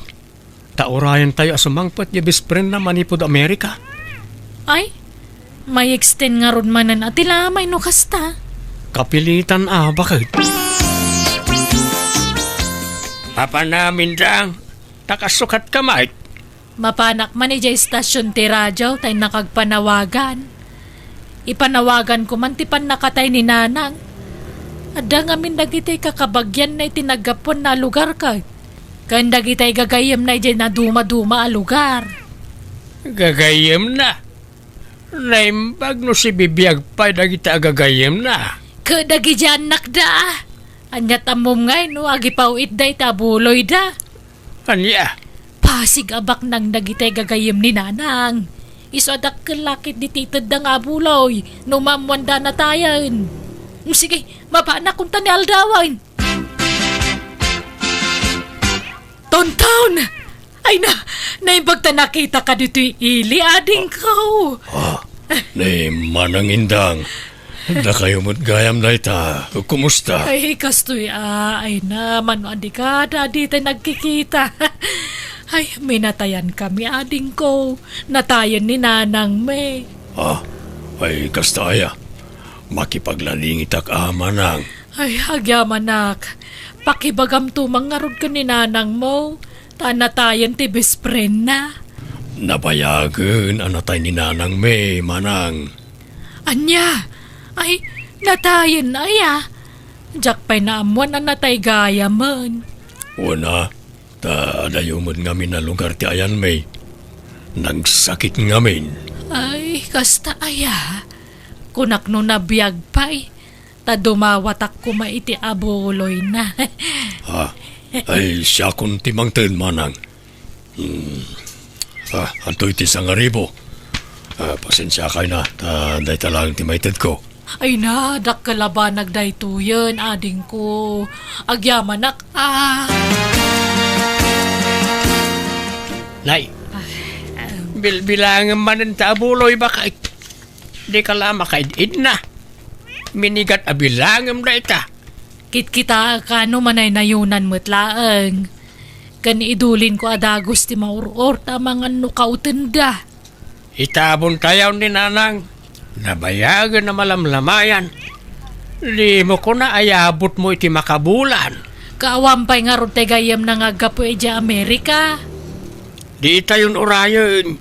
Ta urayentayo a sumangpet diay best friendna manipud Amerika. Ay, may extend ngarud manen a ti lamay no kasta. Kapilitan a baket. Papanam, Indang, ta kasukatka met. Mapanak man idiay istasyon ti radio ta innak agpanawagan. Ipanawaganko man ti pannakatay ni nanang. Adda ngamin dagiti kakabagianna iti naggapuanna a lugar ket, ken dagiti gagayyemna idiay nadumaduma a lugar. Gagayyemna? Naimbag no sibibiag pay dagiti agagayyemna. Ket dagiti annakda. Ania't ammom ngay no agipaw-itda iti abuloyda? Ania? Pasig a baknang dagiti gagayyem ni nanang. Isu a dakkel la ketdi ti itedda nga abuloy no maammoanda a natayen. Sige, mapanak kunta ni aldawen. Tonton! Ay na, naimbag ta nakitaka ditoy ili, adingko. Ah, ni Manang Indang. Dakayo met gayam dayta. Kumusta? Ay, kastoy a, ay na, mano a di ka, da, di tayo nagkikita. Ay, minatayan kami, adingko. Natayen ni nanang mi. Ah, ay, kasta aya. Makipagladingitak a, manang. Ay, agyamanak. Pakibagamto man ngarud ken ni nanang mo. Ta natayen ti best friend na. Nabayagen a natay ni nanang mi, manang. Ania? Ay, natayen aya? Diak pay naammuan a natay gayamen. Wen a, ta adayo met ngamin a lugar ti ayan mi. Nagsakit ngamin. Ay, kasta aya? Kunak no nabiag pay. Ta dumawatak koma iti abuloyna. Ha? Ay, siakon ti mangted, manang. Hmm. Ah, antoy ti sangaribo? Ah, pasensiakay na, ta dayta laeng ti maitedko. Ay na, dakkel a banag daytoyen, adingko. Agyamanak, ah. Nay, ah, bilbilangem manen ta abuloy, bakay. Dika la makaid-idna. Minigat a bilangem dayta. Kitkitaek a no manaynayunan met laeng. Ken idulinko a dagus ti maur-or ta amangan no kautenda. Itabontayon ni nanang. Nabayagen a malamlamayan. Dimo kuna ayabutmo iti makabulan. Kaawan pay ngarud ti gayyemna nga aggapu idiay Amerika. Di itayon urayen.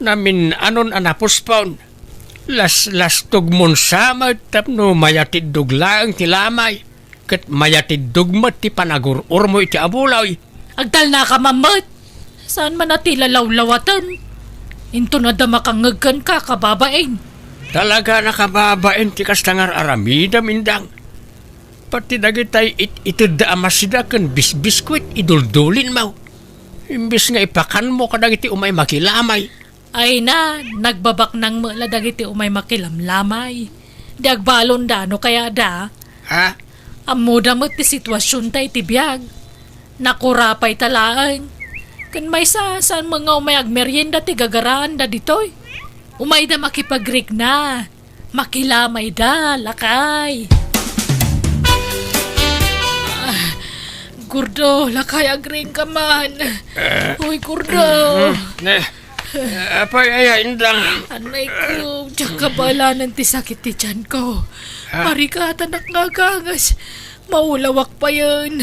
Namin-anon a napuspon. Laslastogmon sa met tapno mayatiddog laeng ti lamay, ket mayatiddog met ti panagur-urmo iti abuloy. Agtalnaka man met. Saan man a ti lalawlawaten. Inton adda makangngeg kenka, kababain. Talaga a kababain ti kasta nga ar-aramidem, Indang. Pati dagitay it-itedda a masida ken bisbiskuit, iduldulinmo. Imbes nga ipakanmo kadagiti umay makilamay. Ay na, nagbabaknang met la dagiti umay makilamlamay. Di agbalonda no kayatda. Ha? Ammoda met ti situasionta iti biag. Nakurapayta laeng. Ken maysa, saan met nga umay agmerienda ti gagaraanda ditoy? Umayda makipagrikna. Makilamayda, lakay. Ah, Gordo, lakay, agriingka man. Uy, Gordo. Eh, apay aya, Indang? Anay ko, diak kabalanan ti sakit ti tiyan ko. Ah. Marigatanak nga agangas. Maulawak payen.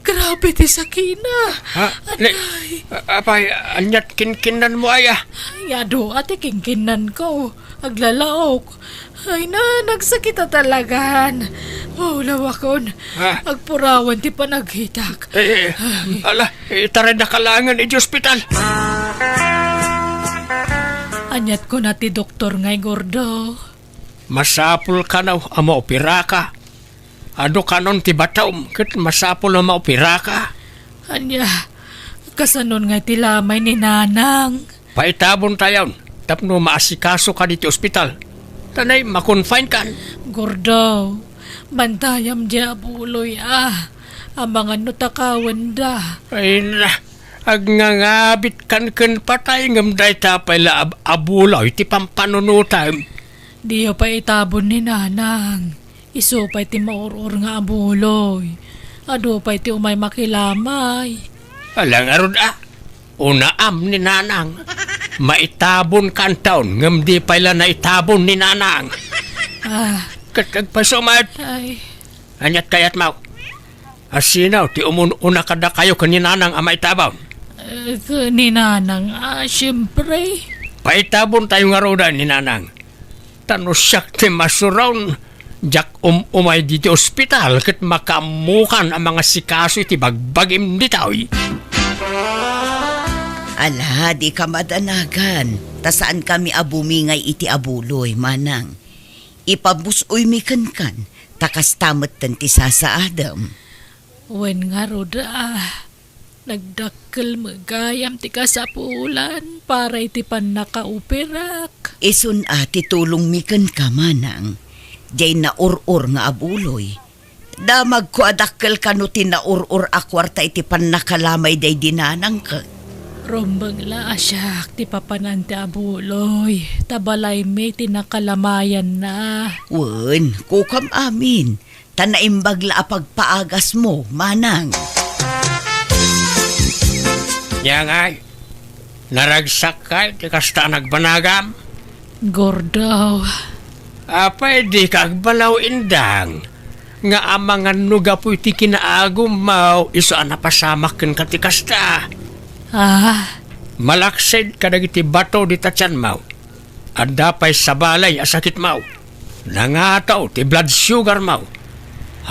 Grabe ti sakina. Ha? Ni, Anay. A-, apay, aniat kinkinnanmo aya? Ay, adu, ati kinkinnan ko. Aglalaok. Ay na, nagsakit a talagan. Maulawakon. Ha? Agpurawan ti panaghitak. Eh, eh, ala, itaray na kalangan iti ospital. Aniat kuna ti doktor ngay, Gordo? Masapul kano a maoperaka. Adu kanon ti batom, ket masapul a maoperaka. Ania, kasanon ngay ti lamay ni Nanang? Paitabon tayon, tapno maasikaso ka diti ospital. Tanay, makonfine kan. Gordo, bantayam di abuloy, ah. Amangan no takawenda. Ay na, agngangabit kan ken patay, ngem dayta pay la ab-, abuloy ti pampanunotam. Diyo pay itabon ni Nanang. Isu pay ti maur-or nga abuloy. Adu pay ti umay makilamay. Ala ngarud a. Unaam ni Nanang. Maitabon kantaon, ngem di pay la naitabon ni Nanang. Ah. Ket agpasumat. Ay. Aniat kayatmo? Asino ti umun-una kadakayo ken ni Nanang a maitabon? Eh, ken ni Nanang, ah, siyempre. Paitabon tayo ngarud ni Nanang. Ta no siak ti masuron, diak um-umay diti ospital ket makaammokan a mangasikaso iti bagbagim ditoy. Ala, dika madanagan, ta saankami a bumingay iti abuloy, Manang. Ipabus-oymi kenkan, ta kasta metten ti sasaadem. Wen ngarud a, nagdakkel met gayam ti kasapulan para iti pannakaoperak. Isun a ti tulongmi kenka, Manang, diay naur-or nga abuloy. Damagko a dakkel kano ti naur-or a kuarta iti pannakalamay daydi Nanangko. Rumbeng la a siak ti papanan ti abuloy, ta balaymi ti nakalamayanna. Wen, kukam amin, ta naimbag la a pagpaagasmo, Manang. Nia ngay, naragsakkay ti kasta a nagbanagam? Gordo. Apay dika agbalaw, Indang, nga amangan no gapu iti kinaagummo isu a napasamak kenka ti kasta? Ah? Malaksid kadagiti bato dita tianmo. Adda pay sabali a sakitmo. Nangataw ti blood sugarmo.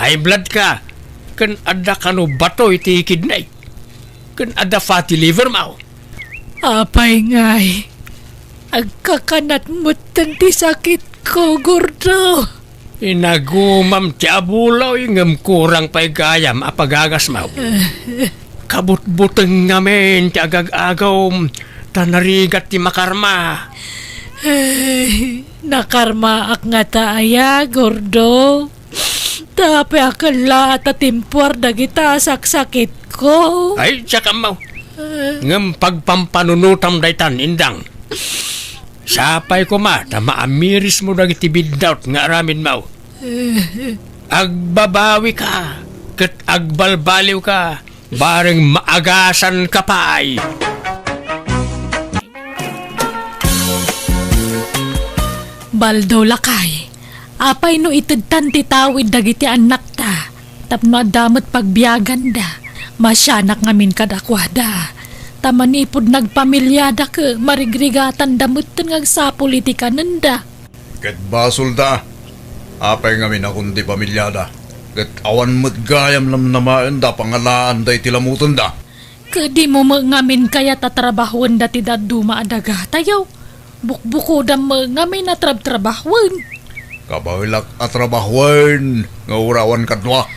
High blood ka. Ken adda kano bato iti kidney. Ken adda fatty livermo. Apay ngay, agkakanat metten ti sakitko, Gordo. Inagumam ti abuloy ngem kurang pay gayam a pagagasmo. Kabutbuteng ngamin ti agag-agawm, ta narigat ti makarma. Ay, nakarmaak ngata aya, Gordo? Tapiak la a ta timpuar dagita a saksakitko. Ay, diak ammo. Ah. Ngem pagpampanunotam daytan, Indang. Sapay koma ta maamirismo dagiti biddaut nga aramidmo. Eh. Agbabawika ket agbalbaliwka, bareng maagasanka pay. Baldo, lakay. Apay no itedtan ti tawid dagiti annakta tapno adda met pagbiaganda? Masianak ngamin kadakuada. Ta manipud nagpamiliada ket marigrigatanda metten nga agsapul iti kanenda. Ket basolda, apay ngamin a kundi pamiliada, ket awan met gayam namnamaenda a pangalaanda iti lamutenda. Ket dimo met ngamin kayat a trabahoenda ti dadduma a dagatayo? Bukbukodam met ngamin a trabtrabahoen. Kabaelak a trabahoen nga uray awan kadua.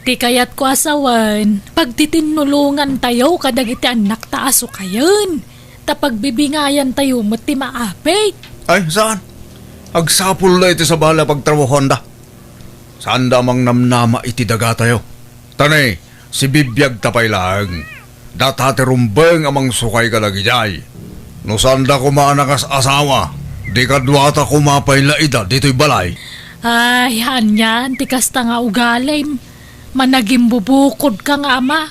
Ti kayatko a sawen, pagtitinulongantayo kadagiti annakta a sukayen, ta pagbibingayantayo met ti maapit. Ay, saan? Agsapul la iti sabali a pagtrabahoanda. Saanda a mangnamnama iti dagatayo. Ta ne, sibibiagta pay laeng. Data ti rumbeng a mangsukay kadagidiay. No saanda koma a nakas-asawa, di kaduata koma pay la ida ditoy balay. Ay, anian ti kasta nga ugalim. Managimbubukodka nga ama.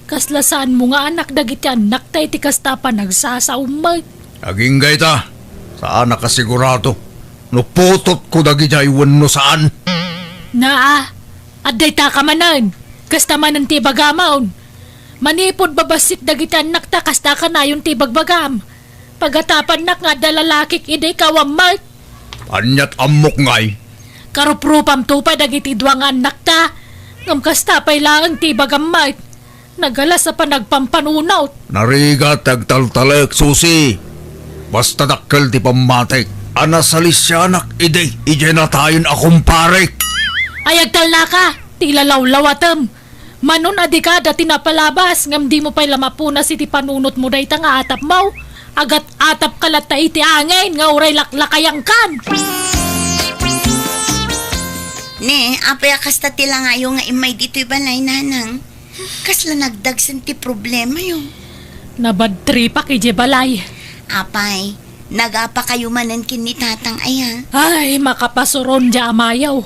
Kasla saanmo nga anak dagiti annakta iti kasta a panagsasaom met. Agingga ita, saanak a sigurado no putotko dagidiay wenno saan. Naa, adda ita ka manen. Kasta manen ti ibagamon. Manipud babassit dagiti annakta, kasta kanayon ti ibagbagam. Pagatapannak nga adda lalakik idi ikaw a met. Aniat ammok ngay? Karuprupamto pay dagiti dua nga annakta, ngem kasta pay laeng ti ibagam met. Nagalas a panagpampanunot. Narigat ti agtaltalek, Susi. Basta dakkel ti pammatik a nasalisianak idi idiay natayen a kumparek. Ay, agtalnaka, ti ilalawlawatem. Manon a dika adda ti napalabas, ngem dimo pay la mapunas iti panunotmo dayta nga atapmo. Agat-atapka latta iti angin nga uray laklakayangkan. Ne, apay a kasta ti langayo nga immay ditoy balay, nanang? Kasla nagdagsen ti problemayo? Nabadtripak idiay balay. Apay, nagapakayo manen ken ni tatang aya? Ay, makapasuron diay amayo.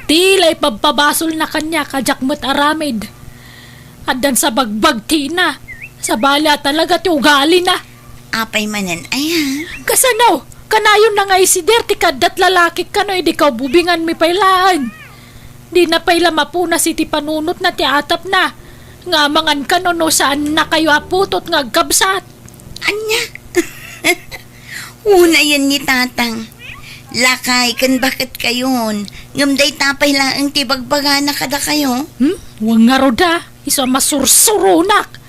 Ti la ipabpabasolna kaniak a diak met aramid. Addan sa bagbagtina, sabali a talaga ti ugalina. Apay manen aya? Kasano? Kanayonna nga isider ti kaaddat lalakik kano idi kaububinganmi pay laeng. Dina pay la mapunas iti panunotna ti atapna nga amangan kano no saannakayo a putot nga agkabsat. Ania? Unayen ni tatang. Lakay ken baketkayon, ngem dayta pay laeng ti bagbagana kadakayo. Hmm? Wen ngarud a, isu a masursuronak.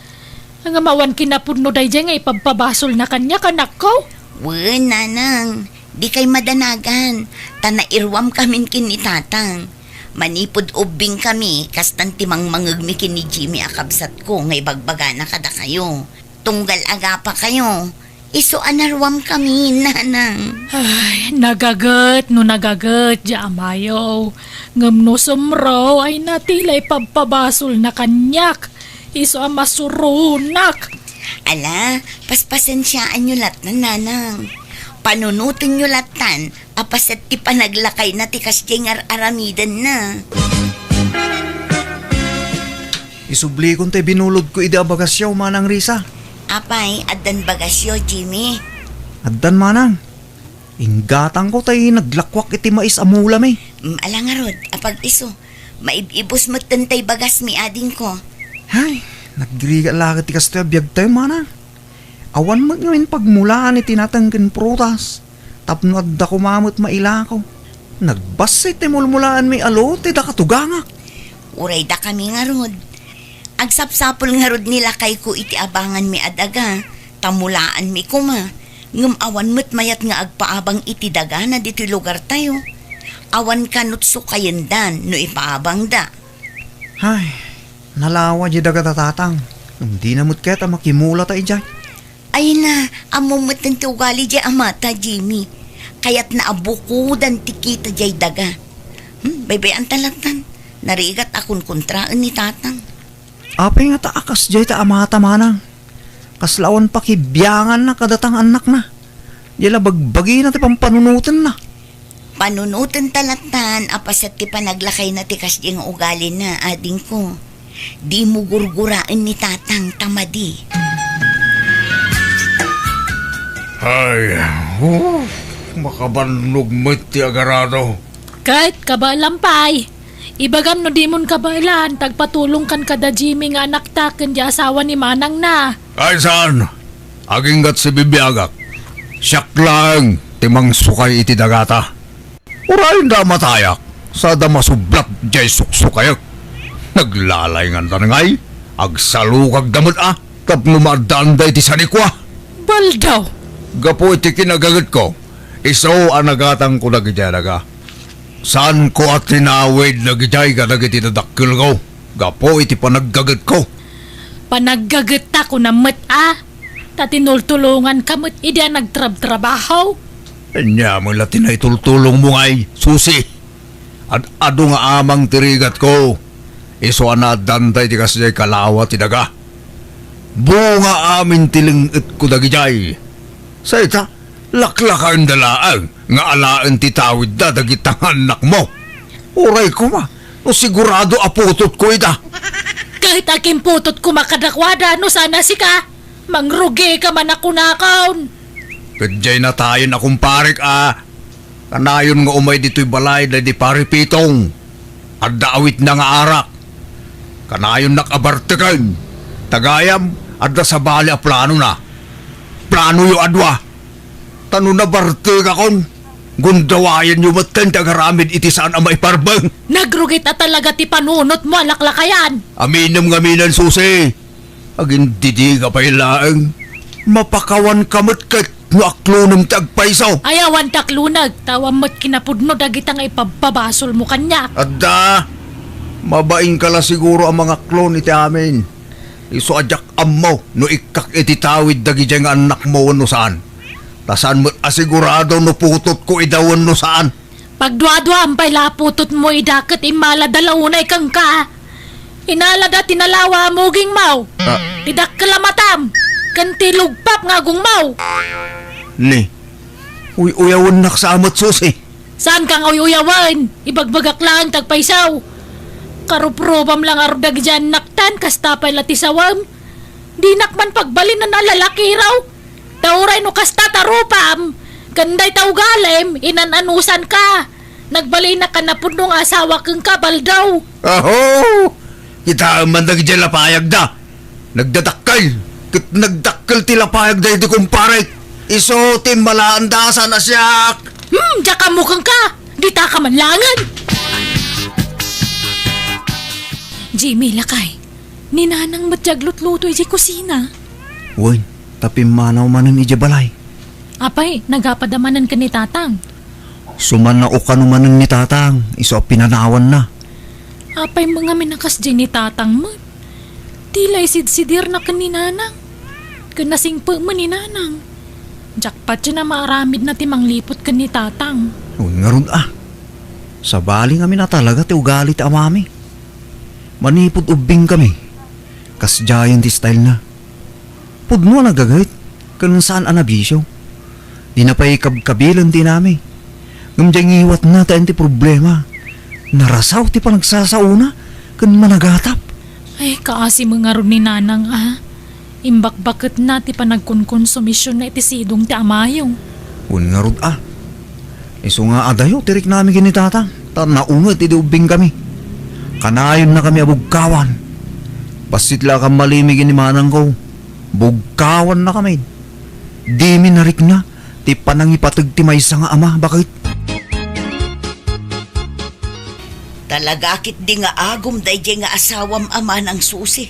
Ngem awan kinapudno daydiay nga ipabpabasolna kaniak, anakko? Wen, nanang, dikay madanagan, ta nairuamkamin ken ni tatang. Manipud ubbingkami, kastan ti mangmangegmi ken ni Jimmy a kabsatko nga ibagbagana kadakayo. Tunggal agapakayo, isu a naruamkami, nanang. Ay, nagaget no nagaget diay amayo. Ngem no sumro, ay, na ti la ipabpabasolna kaniak. Isu a masuronak. Ala, paspasensiaanyo lattan, nanang. Panunotenyo lattan a paset ti panaglakayna ti kasdiay nga ar-aramidenna. Isublikon tay binulodko idi a bagasyo, Manang Risa. Apay, addan bagasyo, Jimmy? Addan, Manang. Inggatangko tay naglakuak iti mais a mulami. Mm, ala ngarud, apag-isu. Maib-ibus metten tay bagasmi, adingko. Hay, nagrigat la ket ti kastoy a biagtayo, Manang. Awan met ngamin pagmulaan iti nateng ken prutas, tapno adda koma met mailako. Nagbassit ti mulmulaanmi a lote da katugangak. Uray dakami ngarud. Agsapsapul ngarud ni lakayko iti abanganmi a daga, ta mulaanmi koma. Ngem awan met mayat nga agpaabang iti dagana ditoy lugartayo. Awan kanut sukayendan no ipaabangda. Hay, nalawa diay daga ta, Tatang. Ngem dina met kayat a makimulata idiay. Ay na, ammom metten ti ugali diay amata, Jimmy. Kayatna a bukodan ti kita diay daga. Hmm, baybay-anta lattan. Narigat a kunkontraen ni Tatang. Apay ngata a kasdiay ta amata, Manang? Kasla awan pakibianganna kadata nga annakna. Diay la bagbagina ti pampanunotenna. Panunotenta lattan a paset ti panaglakayna ti kasdiay nga ugalina, adingko. Dimo gurguraen ni Tatang ta madi. Ay, oh, makabannog met ti agarado. Ket kabaelam pay, ibagam no dimon kabaelan ta agpatulongkan kada Jimmy nga anakta ken diay asawa ni manangna. Ay saan, aginggat sibibiagak. Siak laeng ti mangsukay iti dagata. Uray da matayak, sada masublat diay suksukayek. Naglalaynganda ngay, agsalukagda met a, tapno maaddaanda iti sanikua. Baldaw! Gapu iti kinagagetko, isu a nagatangko dagidiay daga. Saanko a tinawid dagidiay kadagiti dadakkelko gapu iti panaggagetko. Panaggagetta kunam met a, ta tinultulonganka met idi a nagtrabtrabaho. Ania met la ti naitultulongmo ngay, Susi? Ad-adu nga amang ti rigatko, isu a naaddanta iti kasdiay kalawa ti daga. Bunga amin ti leng-etko dagidiay. Sa ita, laklakaenda laeng nga alaen ti tawidda dagita nga annakmo. Uray koma, no sigurado a putotko ida. Ket agimputotko koma kadakuada no saan a sika, mangrugika man a kunakon. Ket diay natayen a kumparek a kanayon nga umay ditoy balay daydi Pari Pitong. Adda awitna nga arak. Kanayonnak a barteken. Ta gayam, adda sabali a planona. Planoyo a dua. Ta no nabartekakon, gundawayanyo metten ti agaramid iti saan a maiparbeng. Nagrugit a talaga ti panunotmo a laklakayan. Aminem ngamin, Susi. Agindidiga pay laeng. Mapakawanka met ket no aklonem ti agpayso. Ay, awan ti aklonek, ta awan met kinapudno dagita nga ipabpabasolmo kaniak. Adda, mabainka la siguro a mangaklon iti amin. Isu a diak ammo no ikkak iti tawid dagidiay nga annakmo wenno saan. Ta saan met a sigurado no putotko ida wenno saan. Pagduaduam pay la a putotmo ida ket immalada la unay kenka. Inalada ti nalawa a mugingmo, ah, ti dakkel a matam, ken ti lugpap nga agongmo. Ni, uy-uyawennak sa met, Susi. Saanka nga uy-uyawen, ibagbagak laeng ti agpayso. Karuprubam la ngarud dagidiay annaktan, kasta pay la ti sawem. Dinak man pagbalinan a lalakiro. Ta uray no kasta ti rupam, ken dayta ugalim, inan-anusanka. Nagbalinak a napudno nga asawa kenka, Baldo. Aho! Kitaem man dagidiay lapayagda. Nagdadakkel, ket nagdakkel ti lapayagda iti kumparek. Isu ti immalaanda a saan a siak. Hmm, diak ammo kenka. Ditaka man laengen. Jimmy, lakay. Ni Nanang met ti aglutluto idiay kusina. Wen, ta pimmanaw manen idiay balay. Apay, nagapada manen ken ni Tatang? Sumannaokano manen ni Tatang, isu a pinanawanna. Apay met ngamin a kasdiay ni Tatang met? Ti la isidsidirna ken ni Nanang. Ken nasingpet met ni Nanang. Diak patien a maaramidna ti mangliput ken ni Tatang. Wen ngarud a. Sabali ngamin a talaga ti ugali ti amami. Manipud ubbingkami, kasdiayen ti stylena. Pudno a nagaget, ken saan a nabisio. Dina pay kabkabilen ti inami. Ngem diay ngiwatna ti ayan ti problema. Narasaw ti panagsasaona ken managatap. Ay, kaasi met ngarud ni Nanang a. Imbakbaketna ti panagkonkonsumision iti sidong ti amayo. Wen ngarud a. Isu nga adayo ti riknami ken ni Tatang, ta naunget idi ubbingkami. Kanayonnakami a bugkawan. Bassit la a kammalimi ken ni manangko. Bugkawannakami. Dimi narikna ti panangipateg ti maysa nga ama, baket. Talaga ketdi nga agum daydiay nga asawam a Manang Susi.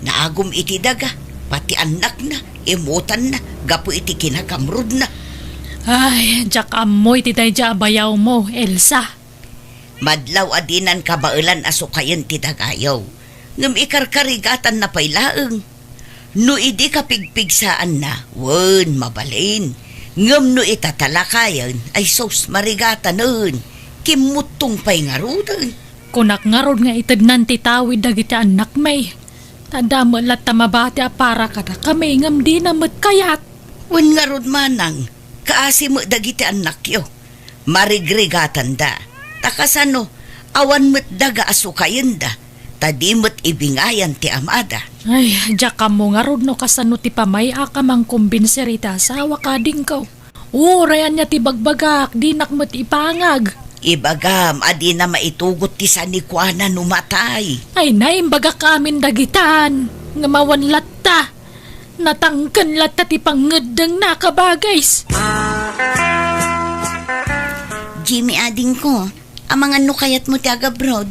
Naagum iti daga, pati annakna, imutanna, gapu iti kinakamrudna. Ay, diak ammo iti daydiay a bayawmo, Elsa. Madlaw a dinan kabaelan a sukayen ti dagayo, ngem ikarkarigatanna pay laeng. No idi kapigpigsaanna, wen, mabalin. Ngem no itatalakayen, ay sus, marigatanen. Kimmuttong pay ngaruden. Kunak ngarud nga itednan ti tawid dagiti annakmi. Ta adda met latta mabati a para kadakami ngem dina met kayat. Wen ngarud manang, kaasi met dagiti annakyo. Marigrigatanda. Ta kasano, awan met daga a sukayenda, ta di met ibingayan ti amada. Ay, diak ammo ngarud no kasano ti pamay-ak a mangkombinsir iti asawak, adingko. Uray ania ti bagbagak, dinak met ipangag. Ibagam a dina maitugot ti sanikuana no matay. Ay, naimbagak amin dagitan, ngem awan latta. Natangken latta ti pangngeddengna, kabagis. Jimmy, adingko, amangan no kayatmo ti agabroad?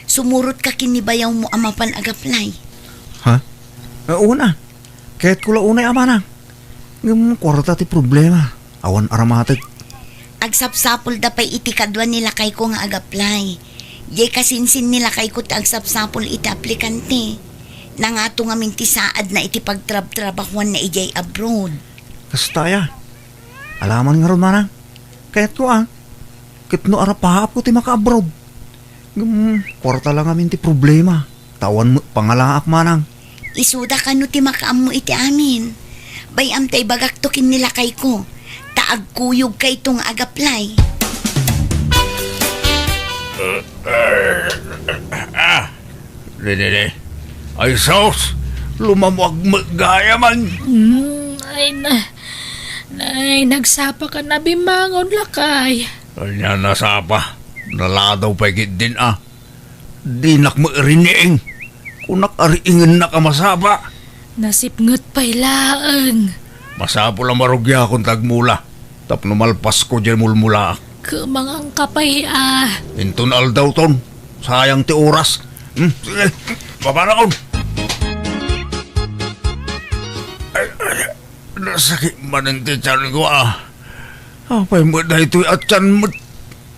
Sumurotka ken ni bayawmo a mapan agaplay. Ha? Eh, una. Kayatko la unay a manang. Ngem kuarta ti problema. Awan aramatek. Agsapsapulda pay iti kadua ni lakayko nga agaplay. Diay kasinsin ni lakayko ti agsapsapul iti aplikante. Nangato ngamin ti saadna iti pagtrabtrabahuanna idiay abroad. Kasta aya? Alaman ngarud, manang. Kayatko a. Ket no arapaapko ti maka-abroad. Ngem, kuarta la ngamin ti problema. Ta awan met pangalaak, manang. Isuda kano ti makaammo iti amin. Bay-am ta ibagakto ken ni lakayko. Ta agkuyogkayto nga agaplay. Didi. Ay sus! Lumamuag met gayam. Hmm, ay na, ay, nagsapa ka na bimangon, lakay. Ania nasapa? Naladaw pay ketdin a. Dinak mairiing. Kunak a riingennak a masapa. Nasipnget pay laeng. Masapul a marugiakon ta agmula. Tapno malpasko diay mulmulaak. Kemangangka pay a. Inton aldawton. Sayang ti oras. Hmm, sige. Babanakon. Ay, ay, nasakit manen ti tianko a. Apay met daytoy a tian met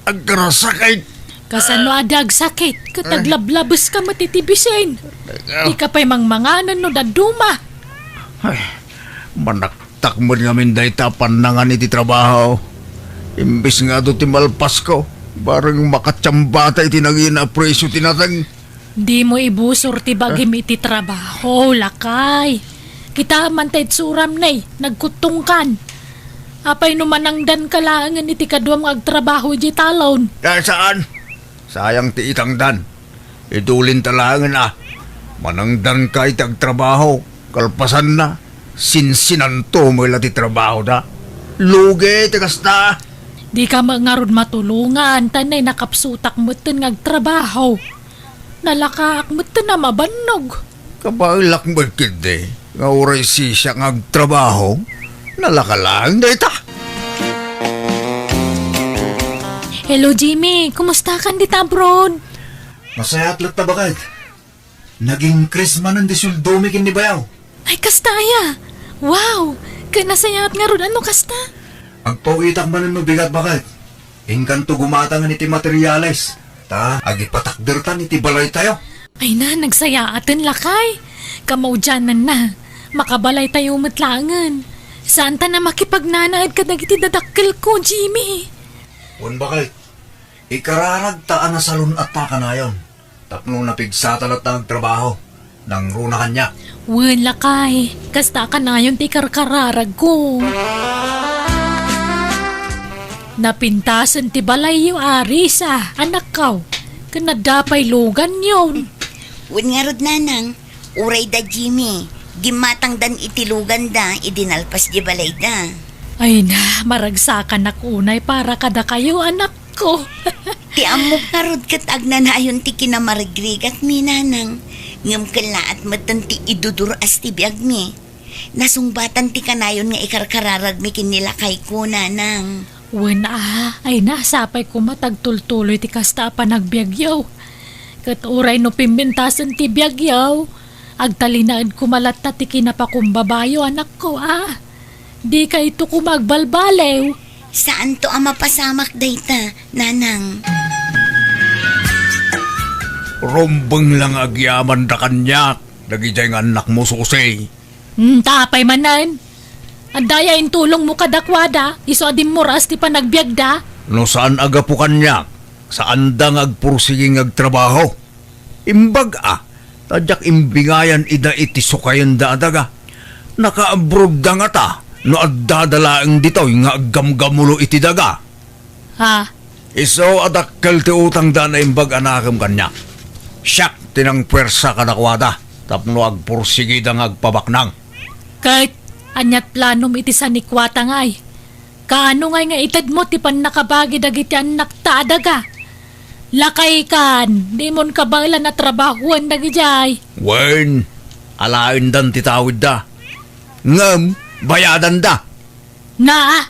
agkarasakit? Kasano a di agsakit? Ket aglablabes ka met iti bisin. Ay. Di ka pay mangmanganen no dadduma. Ay, manaktak met ngamin dayta a pannangan iti trabaho. Imbes nga adu ti malpasko, bareng makatiamba ta iti nangina a presio ti nateng. Dimo ibusor ti bagim iti trabaho, lakay. Kitaem man ta itsuram, ne, nagkuttongkan. Apay no manangdanka laengen iti kaduam nga agtrabaho idiay talon? Ay, saan? Sayang ti itangdan. Idulinta laengen a. Manangdanka iti agtrabaho. Kalpasanna, sinsinanto met la ti trabahoda. Lugi ti kasta. Dika met ngarud matulongan, ta ne, nakapsutak metten nga agtrabaho. Nalakaak metten a mabannog. Kabaelak met ketdi nga uray sisiak nga agtrabaho, nalaka laeng dayta. Hello, Jimmy. Kumustakan dita abroad? Nasayaat latta, baket. Nag-increase manen ti sueldomi ken ni bayaw. Ay, kasta aya? Wow! Ket nasayaat ngarud a no kasta? Agpaw-itak manen no bigat, baket. Inkanto gumatangen iti materiales, ta agipatakdertan iti balaytayo. Ay na, nagsayaaten, lakay. Kamaudiananna, makabalaytayo met laengen. Saantan a makipagnanaed kadagiti dadakkelko, Jimmy. Wen, baket, ikararagta a nasalun-atta kanayon. Tapno napigsata latta nga agtrabaho, nangruna kaniak. Wen, lakay, kasta a kanayon ti ikarkararagko. Napintasen ti balayyo, Arisa, anakko, ken adda pay luganyon. Wen ngarud, nanang, uray da Jimmy, gimmatangdan iti luganda idi nalpas di balayda. Ay na, maragsakanak unay para kadakayo, anak ko. Ti ammok ngarud ket agnanayon ti kinamarigrigakmi, nanang. Ngem kellaat metten ti idudur-as ti biagmi. Nasungbatan ti kanayon nga ikarkararagmi ken ni lakayko, nanang. Wen a, ay na, sapay koma ta agtultuloy ti kasta a panagbiagyo. Ket uray no pimbentasen ti biagyo, agtalinaed koma latta ti kinapakumbabayo, anakko a. Dikayto koma agbalbaliw. Saanto a mapasamak dayta, nanang. Rumbeng la nga agyamanda kaniak, dagidiay nga annakmo, Susi. Hmm, ta apay manen? Adda aya intulongmo kadakuada, isu a dimmuras ti panagbiagda? No saan a gapu kaniak, saanda nga agpursigi nga agtrabaho. Imbag a, ta diak imbingayan ida iti sukayenda a daga. Nakaabroadda ngata no addada laeng ditoy nga aggamgamulo iti daga. Ha? Isu a dakkel ti utangda a naimbag a nakem kaniak. Siak ti nangpuersa kadakuada tapno agpursigida nga agpabaknang. Ket aniat planom iti sanikuata ngay? Kaano ngay nga itedmo ti pannakabagi dagiti annakta a daga? Lakaykan, dimon kabaelan a trabahoen dagidiay. Wen, alaendan ti tawidda. Ngem, bayadanda. Na,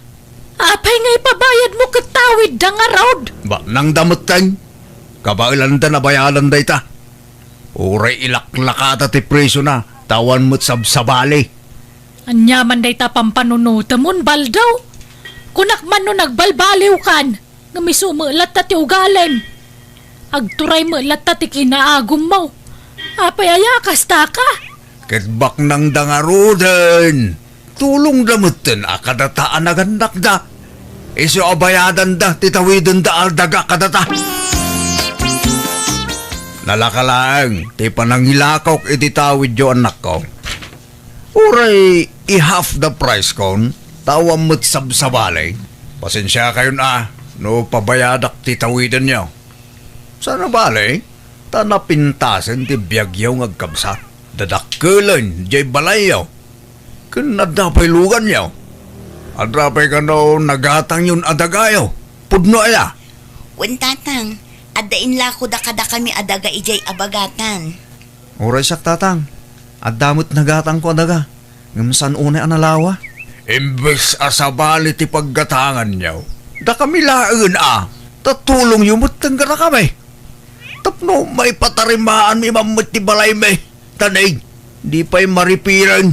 apay nga ipabayadmo ket tawidda ngarud? Baknangda metten. Kabaelanda a bayadan dayta. Uray ilaklakada ti presiona, ta awan met sabsabali. Ania man dayta pampanunotemon, Baldo? Kunak man no nagbalbaliwkan, ngem isu met latta ti ugalem. Agturay met latta ti kinaagummo. Apay aya kastaka? Ket baknangda ngaruden. Tulongda metten a kadata a nagannakda. Isu a bayadanda ti tawidenda a daga kadata. Nalaka laeng ti panangilakok iti tawidyo, annakko. Uray i-half the price kon, ta awan met sabsabali. Pasensiakayon a no pabayadak ti tawidenyo. Saan a bale, Ta napintasen ti biagyo nga agkabsat. Dadakkelen jay balayyo. Ken adda pay luganyo. Adda pay kano nagatangyon a dagayo. Pudno aya? Wen, Tatang, adda inlakoda kadakami a daga idiay a bagatan. Uray siak, Tatang, adda met nagatangko a daga, ngem saan unay a nalawa. Imbes a sabali ti paggatanganyo, dakami laengen a, ta tulongyo metten kadakami. Tapno maipatarimaanmi man met ti balaymi. Taneg, di pay maripiren.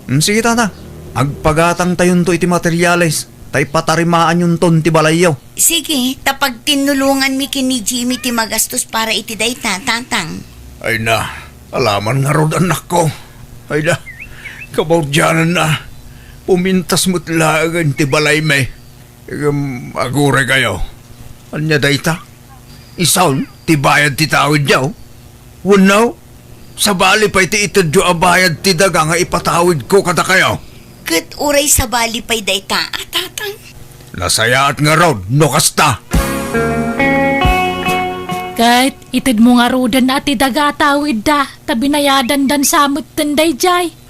Hmm, sige, Tata. Agpagatangtayonto iti materiales, ta ipatarimaanyonton ti balayyo. Sige, ta pagtinnulonganmi ken ni Jimmy ti magastos para iti dayta, Tatang. Ay na, alaman ngarud, annakko. Ay na, kabaudianan na. Pumintas met laengen ti balaymi. Ngem aguray kayo. Ania dayta? Isun ti bayad ti tawidyo? Wenno, sabali pay ti itedyo a bayad ti daga nga ipatawidko kadakayo? Ket uray sabali pay dayta a, Tatang? Nasayaat ngarud no kasta. Ket itedmo ngaruden a ti daga a tawidda, ta binayadandan sa metten daydiay.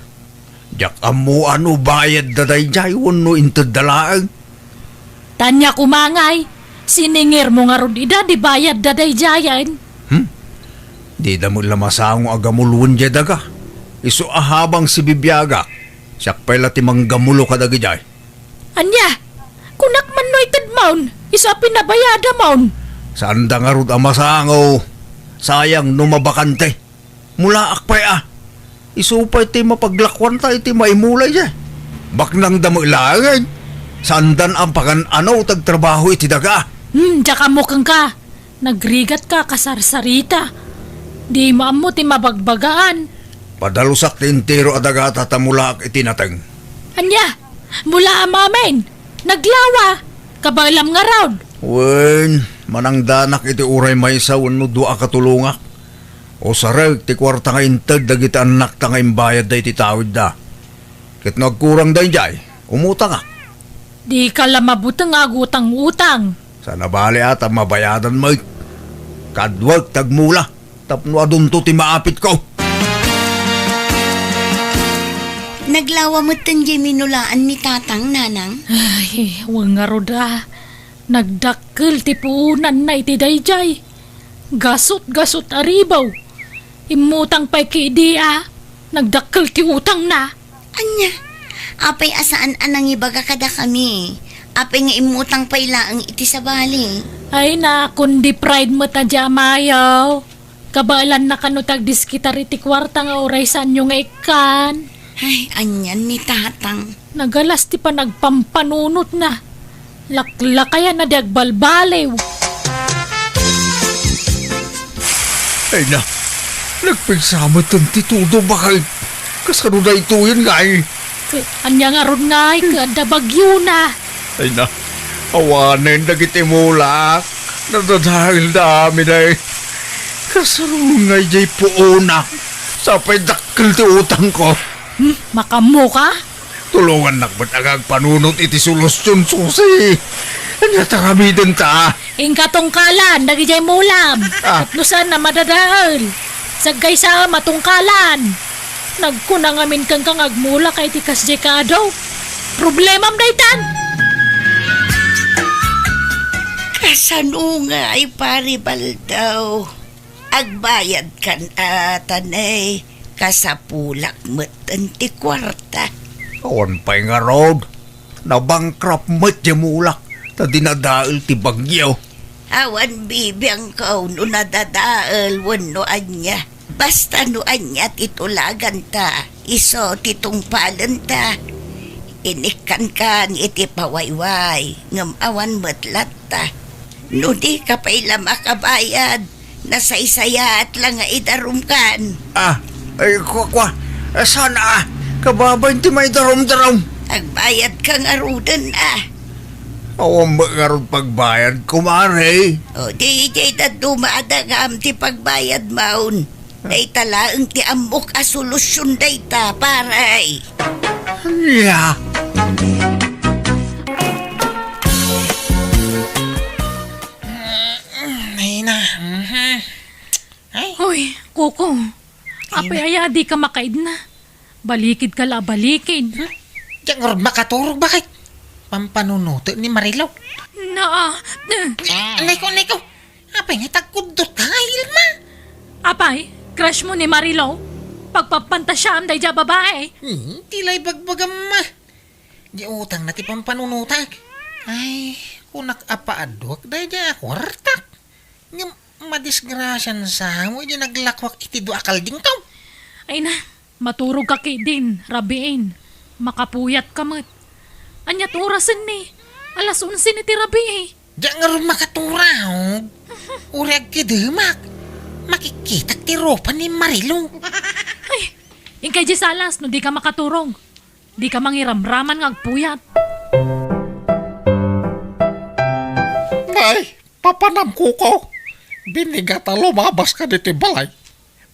Diak ammo no bayadda daydiay wenno intedda laeng. Tania koma ngay, siningirmo ngarud ida di bayadda daydiayen. Hmm? Dida met la masango a gamuloen diay daga. Isu a habang sibibiagak, siak pay la ti manggamulo kadagidiay. Ania? Kunak man no itedmon, isu a pinabayadamon. Saanda ngarud a masango. Sayang no mabakante. Mulaak pay a. Isu pay ti mapaglakuanta iti maimula idiay. Baknangda met laeng. Saandan a pagan-ano ti agtrabaho iti daga. Hmm, diak ammo kenka. Nagrigatka a kasarsarita. Dimo ammo ti mabagbagaan. Padalusak ti entero a dagata ta mulaak iti nateng. Ania? Mulaam amin? Naglawa? Kabaelam ngarud? Wen, manangdanak iti uray maysa wenno dua a katulongak. Usarek ti kuarta nga inted dagiti annakta nga imbayadda iti tawidda. Ket no agkurang daydiay, umutangak. Dika la mabuteng a agutang-utang. Saan a bale a ta mabayadan met. Kaduak ti agmula tapno adunto ti maapitko. Naglawa metten diay minulaan ni Tatang, Nanang? Ay, wen ngarud a. Nagdakkel ti puonanna iti daydiay. Gasut-gasut a ribaw. Immutang pay ketdi a nagdakkel ti utangna. Ania? Apay a saan a nangibaga kadakami? Apay nga immutang pay laeng iti sabali? Ay na, kundi pride met a di amayo. Kabaelanna kano ti agdiskitar iti kuarta nga uray saanyo nga ikkan. Ay, anian ni Tatang? Nagalas ti panagpampanunotna. Laklakayan a di agbalbaliw. Ay na, nagpigsa metten ti tudo, baket. Kasano daytoyen ngay? Ket ania ngarud ngay, ket adda bagyona. Ay na, awanen dagiti mulak. Nadadaelda amin ay. Kasano ngay diay puona? Sapay dakkel ti utangko. Hmm, makammoka? Tulongannak met nga agpanunot iti solusion, Susi. Ania ti aramidenta? Inka tungkalan dagidiay mulam. Ah. Tapno saan a madadael. Saggaysa a matungkalan. Nagkuna ngamin kenka nga agmulaka iti kasdiay kaadu. Problemam daytan. Kasano ngay, Pari Baldaw? Agbayadkan a, tanay, kasapulak metten ti kuarta. Awan pay ngarud. Nabankrupt met diay mulak ta dinadael ti bagyo. Awan bibiangko no nadadael wenno ania. Basta no ania ti tulaganta, isu ti tungpalenta. Inikkankan iti pawayway, ngem awan met latta. No dika pay la makabayad, nasaysayaat la nga idarumkan. Ah, ay, kua, kua. Ah, saan a? Kababain ti maidarumdarum. Agbayadka ngaruden a. Awan met ngarud pagbayad, kumare. O, di, di, dadduma a dagam ti pagbayadmon. Dayta laeng ti ammok a solusion dayta, pare. Ania? Ay na. Mhm. Ay, Koko, apay aya dika makaidna? Balikidka la a balikid. Hmm? Diak ngarud makaturog, baket? Pampanunotek ni Marilo. Naa. Anay ko, anay ko. Apay nga itagkuddot ka nga, Irma? Apay, crush mo ni Marilo? Pagpapantasiaam daydiay a babae? Hmm, ti la ibagbagam, ma. Di utangna ti pampanunotak. Ay, kunak a paaduak daydiay a kuartak. Ngem madisgrasian sa mo idi naglakuak iti dua a kaldingkaw. Ay na, maturogka ketdin, rabiin. Makapuyatka met. Aniat orasen ni? Alas onse ni ti rabii. Diak ngarud makaturog. Uray agkidemak. Makikkitak ti rupa ni Marilo. Ay, inkay di salas no dika makaturog. Dika mangiramraman nga agpuyat. Nay, papanam, Koko. Binigat a lumabas ka ditoy balay.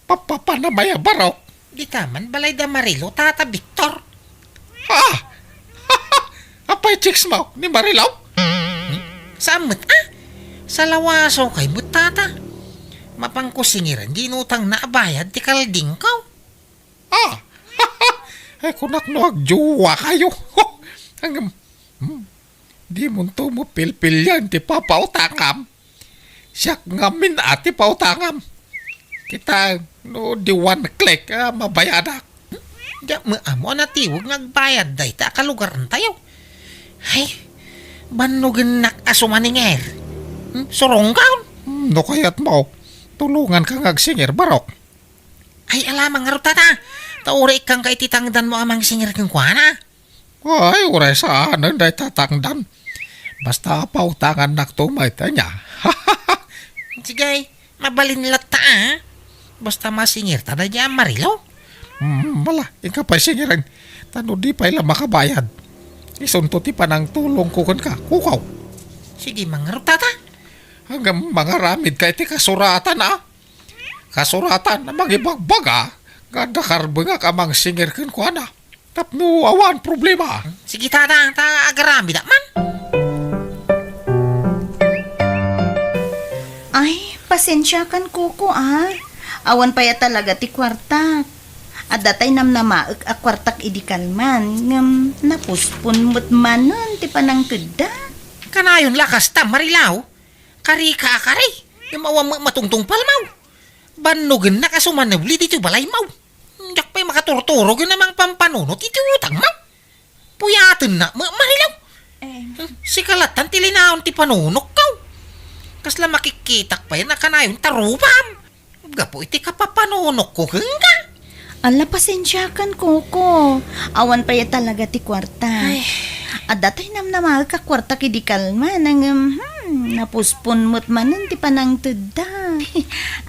Papapanam aya, barok? Dita man balay da Marilo, Tata Victor. Ah! Apay chicks mo ni Marilo? Hmm? Saan met, ah? Salawasawkay met, Tata. Mapanko singiran di inutangna a bayad ti kaldingkaw. Ah! Ay, kunak no agjowa kayo. Ang, hmm, di mo nto mo pilpilian ti papautangam. Siak ngamin a ti pautangam. Kita, no, di one click, ah, mabayadak. Diak met ammo a natiweg nga agbayad dayta a kalugarantayo. Ay, bannogennak a sumaningeer. Hmm, surongkaon. Hmm, no kayat mo, tulonganka nga agsingir, barok. Ay, ala, mangarud, Tata. Ta uray ikkanka iti tangdanmo a mangsingir kenkuana. Ay, uray saanen dayta tangdan. Basta pautangannakto met, ania. Sige, mabalin latta, a. Basta masingirta daydiay a Marilo. Hmm, ala, inka pay singiren. Ta no di pay la makabayad, isunto ti panangtulongko kenka, Koko. Sige, mangarud, Tata. Ngem mangaramidka iti kasuratan, a. Kasuratan a mangibagbaga nga adda karbengak a mangsingir kenkuana. Tapno awan problema. Sige, Tata, ta agaramidak man. Ay, pasensiakan, Koko, a. Awan pay a talaga ti kuartak. Adda tay namnamaek a kuartak idi kalman, ngem napuspon met manen ti panangtedda. Kanayon la kasta, Marilao. Karika a kari, ngem awan met matungtungpalmaw. Bannogennak a sumanubli ditoy balaymaw. Diak pay makaturturog a mangpampanunot iti utangmaw. Puyatennak met, Marilao. Em. Sika lattan ti linaon ti panunokkaw. Kasla makikkitak pay a kanayon ta rupam gapu iti kapapanunokko kenka. Ala, pasensiakan, Koko. Awan pay a talaga ti kuarta. Ay. Adda tay namnamaek a kuarta idi kalman, ngem, hmm, napuspon met manen ti panangtedda.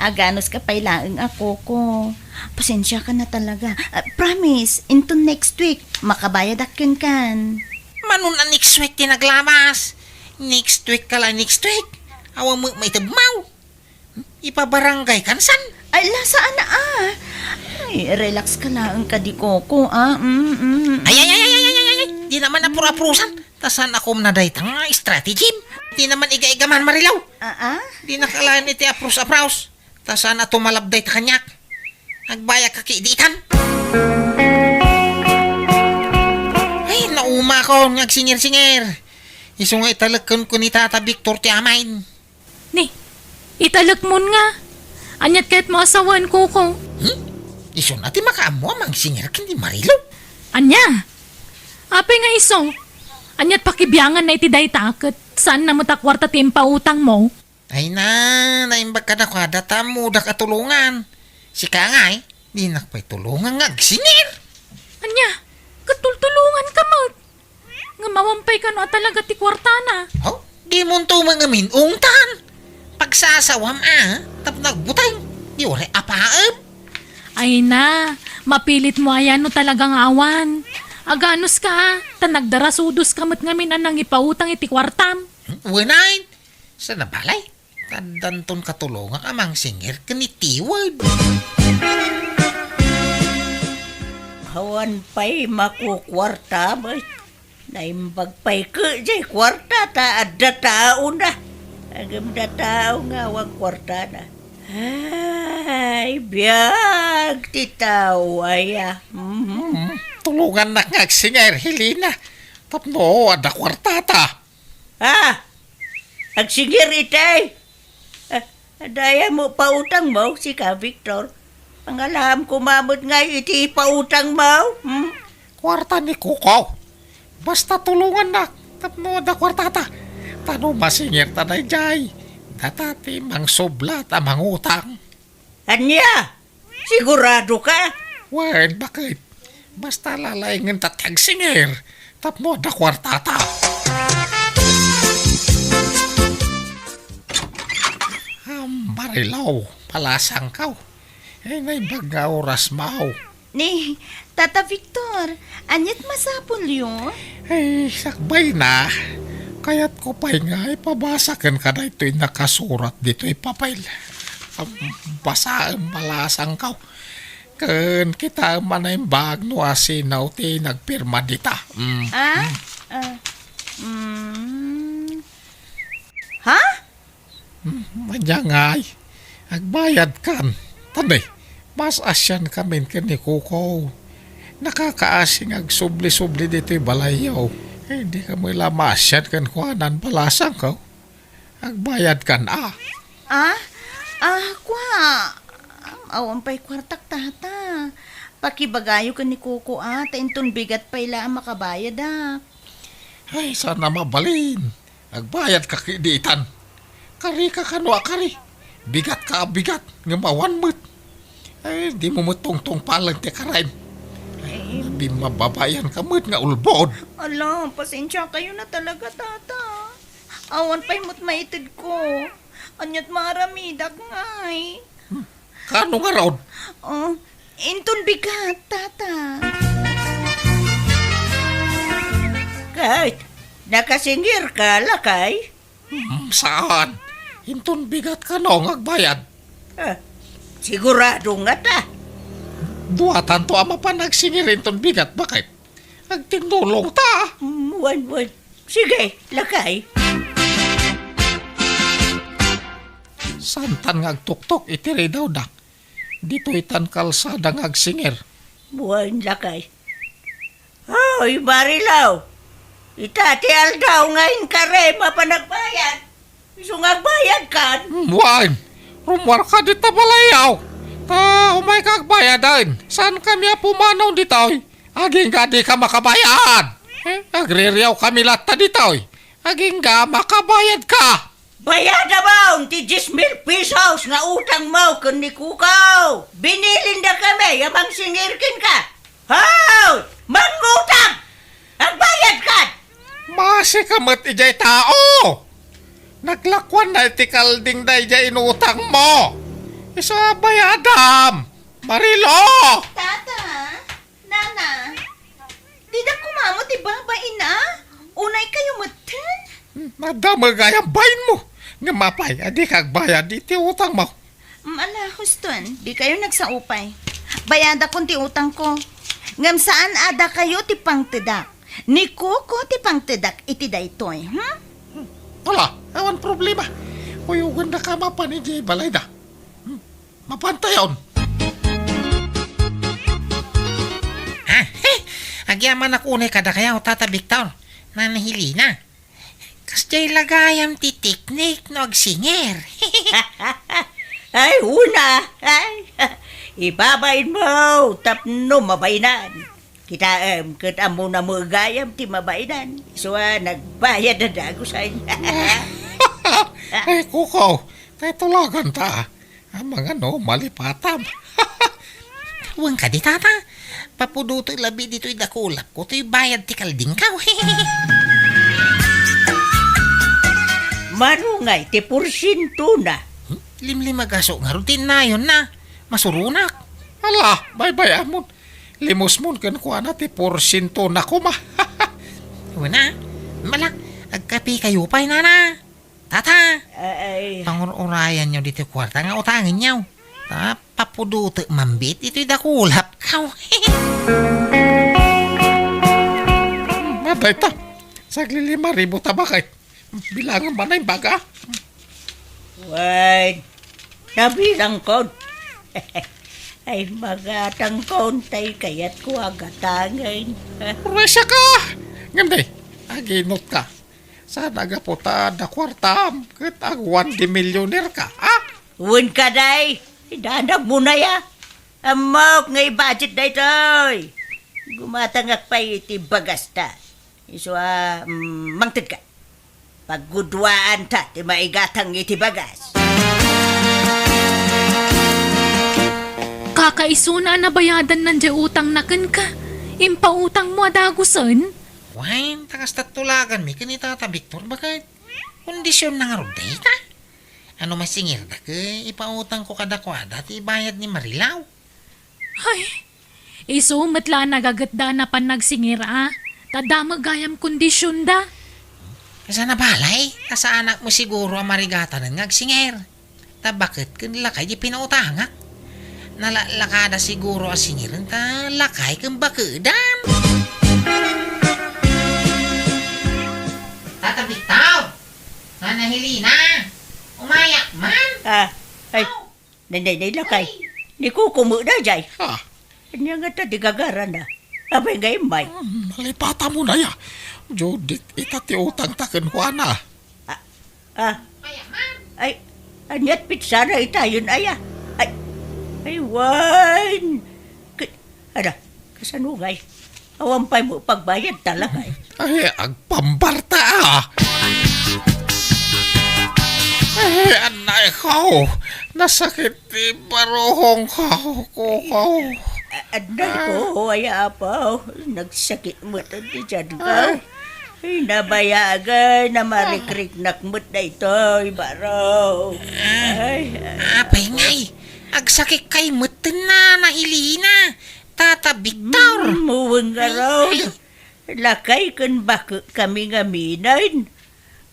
Aganuska pay laeng a, Koko. Pasensiakan a talaga. Ah, promise, inton next week, makabayadak kenkan. Mano a next week ti naglabas? Next week ka la, next week. Awan met maitedmaw. Ipabarangay kan san? Ay, la, saan a. Ay, relax ka laeng kadi, Koko, a. Mm, mm, mm. Ay, ay, ay, ay, ay, ay, ay, ay. Di naman apur-apurusan. Ta saan a kumna dayta nga strategy? Di naman iga-iga man, Marilao. Ah, ah? Di nakalain iti aprus-aprus. Ta saan a tumalab dayta kaniak. Agbayak ka ki di ikan. Ay, naumakon nga agsingir-singir. Isu nga italek kenko ni Tata Victor ti amayen. Ni, italekmon nga. Aniat kayatmo a sawen, Koko? Hmm? Isuna ti makaammo a mangsingir ken ni Marilo? Ania? Apay nga isu? Aniat pakibianganna iti dayta ket saanna met a kuarta ti impautangmo? Ay na, naimbag kadakuada ta ammodak a tulongan. Sika ngay, dinak pay tulongan nga agsingir. Ania? Ket tultulonganka met? Ngem awan pay kano a talaga ti kuartana. Oh, dimonto man ngamin ungtan. Pagsasawam a, tapno agbuteng. Di uray apaem. Ay na, mapilitmo aya no talaga nga awan. Aganuska a, ta nagdarasudoska met ngamin a nangipautang iti kuartam. Hmm, wenay, saan a balay? Addanton katulongak a mangsingir ken ni Tiwed. Awan pay makukuarta met. Naimbag pay ket jay kuarta ta adda taona. Ngem adda tao nga awan kuartana. Ay, biag ti tao, aya. Mhm. Hmm, tulongannak nga agsingir, Helena. Tapno adda kuartata. Ah, agsingir itay. Ah, adda aya mo pautangmo, sika, Victor? Pangalaam ko met ngay iti pautangmo, hmm? Kuarta ni Kuko. Basta tulongannak tapno adda kuartata. Ta no masingirta daydiay, data ti mangsublat a mangutang. Ania? Sigurado ka? Wen, bakit? Basta lalaingenta ti agsingir tapno adda kuartata. Ah, Marilaw, palasangkaw. Eh, naimbag nga oras, maw. Ni Tata Victor, aniat masapulyo? Ay, sakbay na. Kayatko pay nga ipabasa kenka daytoy nakasurat ditoy papel. Am, basaem, palasangkaw. Ken kitaem a naimbag no asino ti nagpirma dita. Mm. Ah? Ah, mm. Ha? Hmm, ania ngay, agbayadkan. Tani, mas asiankamin ken ni Kuko. Nakakaasi nga agsubli-subli ditoy balayyo. Eh, dika met la maasian kenkuana, palasangkaw. Agbayadkan, a. Ah? Ah, kua. Awan pay kuartak, tata. Pakibagayo ken ni Kuko, a, ta inton bigat pay la a makabayadak. Ay, saan a mabalin. Agbayadka ketdi itan. Karika kano a kari. Bigatka a bigat, ngem awan met. Ay, dimo met tungtungpalen ti karaem. Ay, eh, mababaianka met nga ulbod. Ala, pasensiakayo na talaga, tata. Awan pay met maitedko. Aniat maaramidak ngay? Hmm. Kano ngarud? Oh, inton bigat, tata. Ket, nakasingirka, lakay? Hmm, saan. Inton bigat kano nga agbayad? Ah, sigurado ngata. Duatanto a mapan agsingir inton bigat, bakit? Agtindulongta. Mm, wen, wen. Sige, lakay. Saantan nga agtuktok iti ridawda. Ditoytan kalsada nga agsingir. Wen, lakay. Hoy, Marilaw! Ita ti aldaw nga inkarem a panagbayad. Isu nga agbayadkan? Hmm, wen. Rummuarka dita balayyo. Ta umayka agbayaden. Saankami a pumanaw ditoy. Agingga dika makabayad. Eh, agririawkami latta ditoy. Agingga makabayadka. Bayadamon ti dies mil pesos nga utangmo ken ni Kuko. Binilindakami a mangsingir kenka. Hoy! Mangutang! Agbayadkan! Maasika met idiay tao! Naglakuanna iti kalding daydiay inutangmo. Isu a bayadam, Marilo! Tata, Nana, dida koma met ti babain a? Unay kayo metten? Hmm, adda met gayam bainmo. Ngem apay, a dika agbayad iti utangmo? Mm, ala, huston, di kayo nagsao pay. Bayadakon ti utangko. Ngem saan a dakayo ti pangtedak. Ni Kuko ti pangtedak iti daytoy, hmm? Hmm, ala, awan problema. Kuyogandaka mapan idiay balayda. Hmm, mapantayon. Ah, he! Agyamanak unay kadakayo, Tata Victor. Nana Helena. Kasdiay la gayam ti teknik no agsingir. Ay, una. Ay, ibabain mo tapno mabainan. Kitaem, ket ammona met gayam ti mabainan. Isu a nagbayad a dagusan. Ay, Kuko, kay tulaganta. Amangan no malipatam. Wen kadi, Tata. Papudotek labi ditoy dakulapko toy bayad ti kaldingko. Mano ngay ti porsientona? Hmm? Limlimagaso ngarud ti innayonna. Masuronak. Ala, baybay-amon. Limusmon kenkuana ti porsientona koma. Wen a, malak, agkapekayo pay, Nana. Tata! Ay. Pangur-urayanyo ditoy kuarta nga utangenyo. Ta, papudotek mambit ditoy dakulapko. Hmm, adda ita. Saglilima ribu ta bakit? Bilangan ba na yung baga? Wen. Nabilangkon. Ay, magatangkon tay kayatko a gatangen. Uray siaka! Ngem di, aginutka. Saan a gapu ta adda kuartam ket awan di millionaire ka, ha? Wen ka, day. Idanag mo na ya. Ammok nga i-budget daytoy. Gumatangak pay iti bagasta. Isu a, mm, mangted ka. Pagguduaanta ti maigatang iti bagas. Kakaisuna a nabayadannan diay utangna kenka. Impautangmo a dagusen? Wen, ta kasta tulaganmi ken ni Tata Victor, baket. Kondisionna ngarud dayta. Ano masingirda ket ipautangko kadakuada ti ibayad ni Marilaw? Ay, isu met la a nagagetda a napan nagsingir a, ta adda met gayam kondisionda. Saan a balay, ta saanak mo siguro a marigatanen nga agsingir. Ta baket ken lakay di pinautangak. Nalaklakada siguro a singiren ta lakay ken bakedam. Tata Victor! Nana Helena! Umayak man! Ah, ay, Aw! Nay, nay, nay, lakay. Ni Kuko met daydiay. Ah. Ania ngata ti gagarana? Apay nga immay? Hmm, nalipatamo na ya. Judith, ita ti utangta kenkuana. Ah, ah. Ay, aniat pitsana itayon aya? Ay, ay, wen. K-, ada, kasano ngay? Awan pay mo pagbayad talaga, eh. Ay, agpambarta, ah. Ay, anay ko. Nasakit ti baruhong ko, Kuko. A-, anay ko, ay, apo. Nagsakit met ti tiyan ko. Ah. Ay, nabayagan, namarikriknak met daytoy, baro. Ah. Ay, ay. Apay ngay, agsakit kay met na, Nana Helena. Tata Victor. Mm, muweng nga raw. Ay. Lakay ken bakekami ngamin.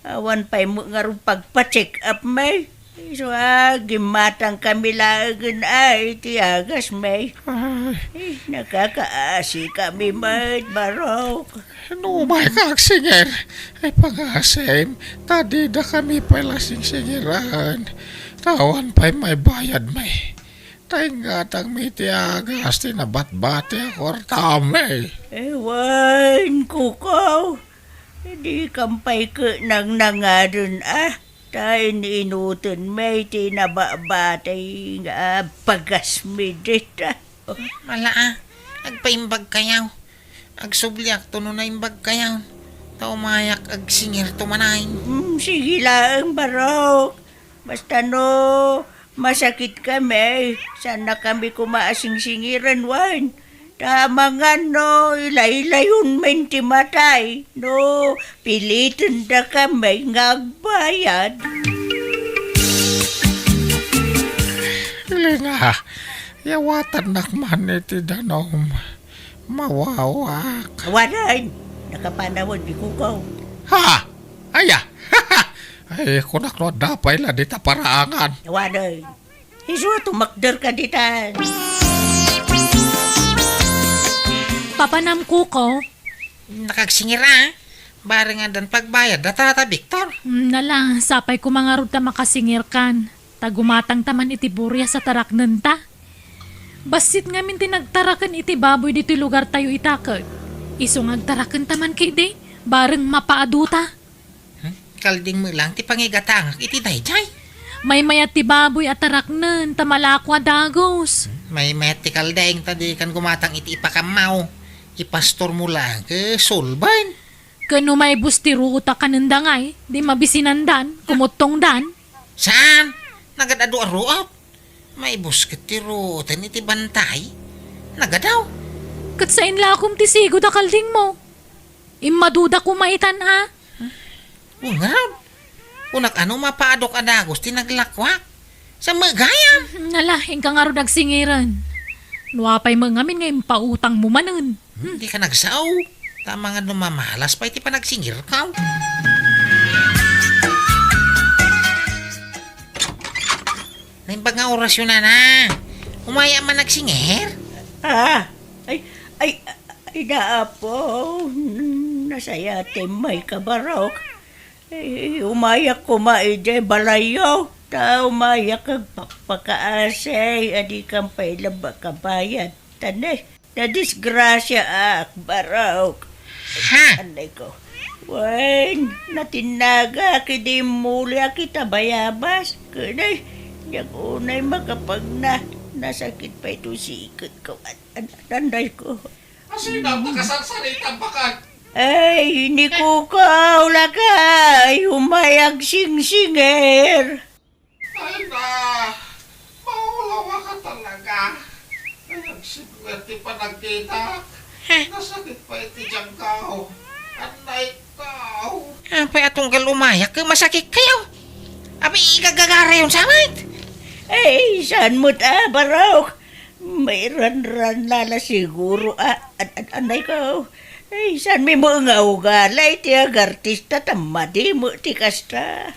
Awan pay met ngarud pagpa-check up, may. Isu a, gimmatangkami laengen ay ti agasmi. Ay. Eh, nakakaasikami met, barok. No, umayka agsingir. Ay, pangasim, ta didakami pay la singsingiran. Ta awan pay maibayadmi. Ta ingatangmi ti agas ti nabatbati a kuartami. Ewan, Kuko. Dikan pay ket nangnangaden a, ta in-inutenmi ti nabatbati nga bagasmi dita. Mala a, agpaimbagkayo. Agsubliakto no naimbagkayo. Ta umayak agsingirto manay. Mm, sige laeng, barok. Basta no masakitkami, saannakami koma a singsingiren wen. Ta amangan no ilaylayonmin ti matay, no pilitendakami nga agbayad. Helena, yawatannak man iti danum. Mawawak. Awanen, nakapanawen ni Kuko. Ha? Aya? Ay, kunak no adda pay la dita paraangan. Awanen. Isu a tumakder ka ditan. Papanam, Kuko. Nakagsingir a. Bareng addan pagbayad da Tata Victor. Mm, nala, sapay koma ngarud ta makasingirkan. Ta gumatangta man iti burias a taraknenta. Bassit ngamin ti nagtaraken iti baboy ditoy lugartayo ita ket. Isu nga agtarakenta man ketdi, bareng mapaaduta. Hmm? Kalding met lang ti pangigatangak iti daydiay. Maymayat ti baboy a taraknen ta malako a dagus. Hmm? Maymayat ti kalding ta dikan gumatang iti ipakammaw. Ipastormo lang ket sulben. Ken no maibus ti ruota kanenda ngay, di mabisinandan, kumuttongdan. Saan? Nagad-adu a ruot. Maibus ket ti ruoten iti bantay. Nagadaw. Ket sain la a kum ti sigud a kaldingmo. Immaduda koma itan a. Ungarod. Kunak ano mapaadok a dagus ti naglakwak. Sa met gayam. Nala, inka ngarud agsingiren. No apay met ngamin nga impautangmo manen. Hmm, di ka nagsao. Ta amangan no mamalas pay ti panagsingirkaw. Naimbag nga orasyon, nana. Umaya man nagsingir? Ah, ay, ay, ay, Apo, nasayatem, may kabarok. Eh, umayak koma idiay balayyo. Ta umayak agpakpakaasi, a dikam pay la makabayad. Tanay, nadisgrasyaak, Barok. Ha? Anay ko. Wen, natinnagak idi immuliak ita bayabas. Kanay, diak unay makapagna. Nasakit pay to sikut ko. An-, an-, anay ko. Asino a makasarsarita, baket? Ay, ni Kukaw, lakay, umay agsingsingir. Ay na, maulawa ka talaga. Ay, agsigwer ti panagkitak. Heh. Nasakit pay ti tiangko. Anay ko. Apay a tunggal umayak, masakit kayo. Abi, igagagarayon sa amin. Ay, saan mo't abarok? Mairanran la la siguro. Ah, an-, an-, anay ko. Ay, saan mi mo nga ugali ti agartista ta madi mo ti kasta?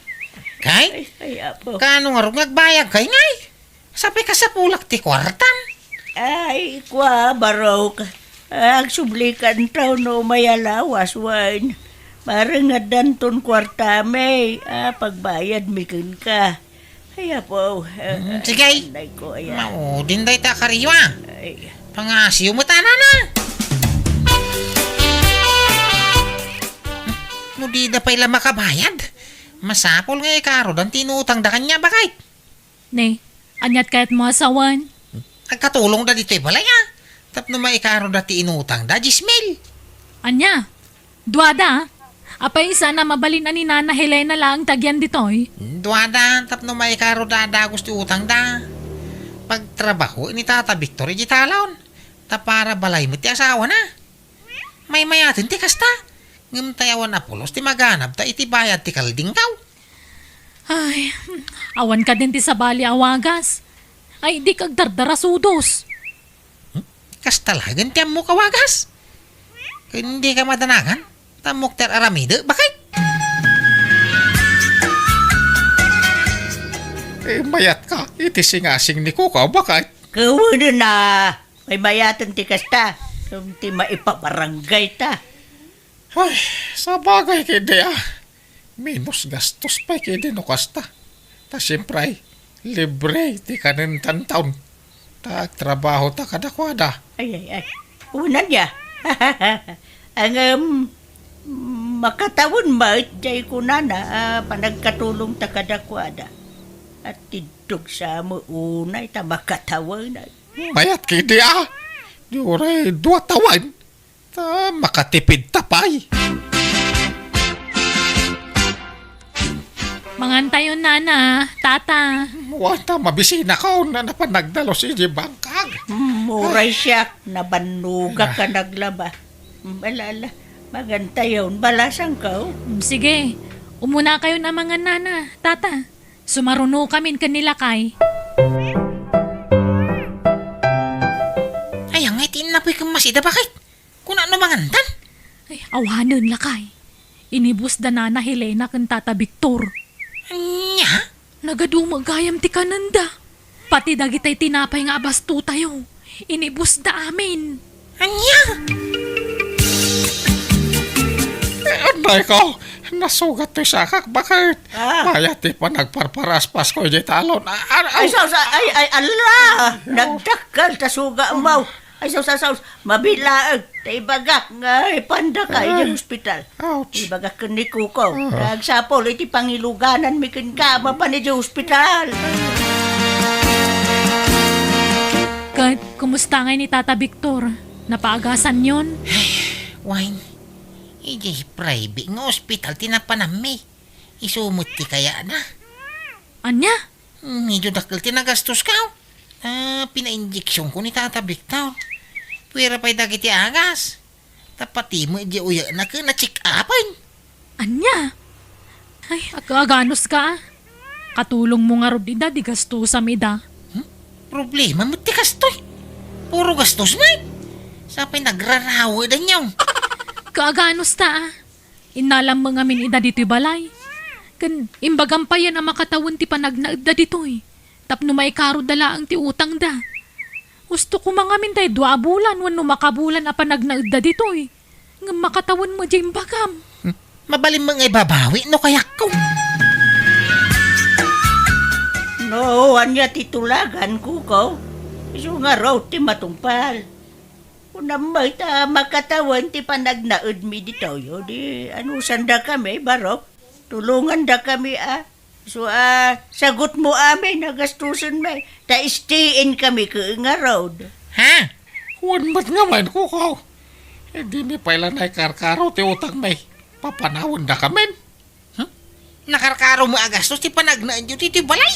Kay? Ay, ay, apo. Kano nga rugag bayag kay ngay? Sapay kasapulak ti kuartam. Ay, kua, Barok. Agsublikan taw no may alawas, wen. Maring addanton kuartami. Ah, pagbayad mi kenka. Ay, apo. Mm, sige. Anday ko, aya. Maudin dayta a kariwa. Ay. Pangasiw met, nana. No dida pay la makabayad, masapul nga ikarodan ti inutangda kaniak, baket. Ne, aniat kayat mo a sawen? Agkatulongda ditoy balay, a. Tapno maikaroda ti inutangda, dies mil. Ania? Duada, a. Apay saan a mabalin a ni Nana Helena laeng ti agyan ditoy? Duada, tapno maikaroda a dagus ti utangda. Pagtrabaho ni Tata Victor iti talon, ta para balay met ti asawana. Maymayaten ti kasta, ngem tay awan a pulos ti maganabta iti bayad ti kaldingkaw. Ay, awan kadin ti sabali a wagas. Ay, di kagdardarasudos. Hmm? Kasta laeng ti ammok a wagas? Ken dika madanagan? Tammok ti ar-aramidek, baket? Eh, mayatka iti singasing ni Kukaw, baket? Kawanen a, maymayaten ti kasta, ken ti maipabarangay ta. Ay, sabagay ketdi a. Menos gastos pay ketdi no kasta. Ta siempre, libre ti kanentan taon. Ta agtrabaho ta kadakuada. Ay, ay, ay. Unan ya. Ngem, makatawen met, jay kunana, a, panagkatulong ta kadakuada. At tiddog sa mo unay ta makatawen. Mayat ketdi a. Di uray dua tawen. Ta makatipid ta pay. Mangantayon, nana, tata. Wa ta mabisinakon a napan nagdalus iti bangkag. Mm, uray siak, nabannogak a naglaba. Bala, ala, mangantayon, balasangko. Mm, sige, umunakayon a mangan, nana, tata. Sumarunokamin ken ni lakay. Ay, angay ti innapoy ken masida, baket? Kuna no mangantan? Ay, awanen, lakay. Inibusda nana Helena ken tata Victor. Ania? Nagadu met gayam ti kanenda. Pati dagitay tinapay nga abastotayo, inibusda amin. Ania? Eh, anay ko, nasugat toy sakak, baket? Ah. Mayat ti panagparparaspasko iti talon. Ah, ah, ah. Ay, sa, sa, ay, ay, ala! Nagdakkel ta suga mo. Ay, sus, sus, sus, mabilaeg. Ta ibagak nga ipandaka iti ospital. Ouch. Ibagak ken ni Kuko. Ah. Agsapul iti pangilugananmi kenka, mapan iti ospital. Ket, kumusta ngay ni Tata Victor? Napaagasanyon? Ay, wen, idiay private nga ospital ti napananmi. Isu met ti kayatna. Ania? Medyo dakkel ti nagastoska. Ah, pinainjeksionko ni Tata Victor. Puera pay dagiti agas. Ta pati met di uyekna ket na-check-upen. Ania? Ay, aga-aganuska, a. Katulongmo ngarud ida, di gastosam ida. Hmm? Problema met ti kastoy. Puro gastos met. Sapay nagrarawe danyo. Kaaganusta, a. Innalam met ngamin ida ditoy balay. Ken imbagam payen a makatawen ti panagnaedda ditoy, tapno maikarudda laeng ti utangda. Husto koma ngamin tay dua a bulan wenno makabulan a panagnaedda ditoy. Ngem makatawen met diay imbagam. Hmm? Mabalin met nga ibabawi no kayatko. Oo, ania ti tulagan, Kuko? Isu ngarud ti matungpal. Kunam met ta makatawen ti panagnaedmi ditoy, o di anusandakami, barok? Tulongandakami, a. Isu a, sagutmo amin a gastusenmi, ta stay in kami ket ngarud. Ha? Wen met ngamin, Kuko. Dimi pay la naikarkaro ti utangmi. Papanawendakamin. Hmm? Nakarkaro met a gastos ti panagnaedyo ditoy balay.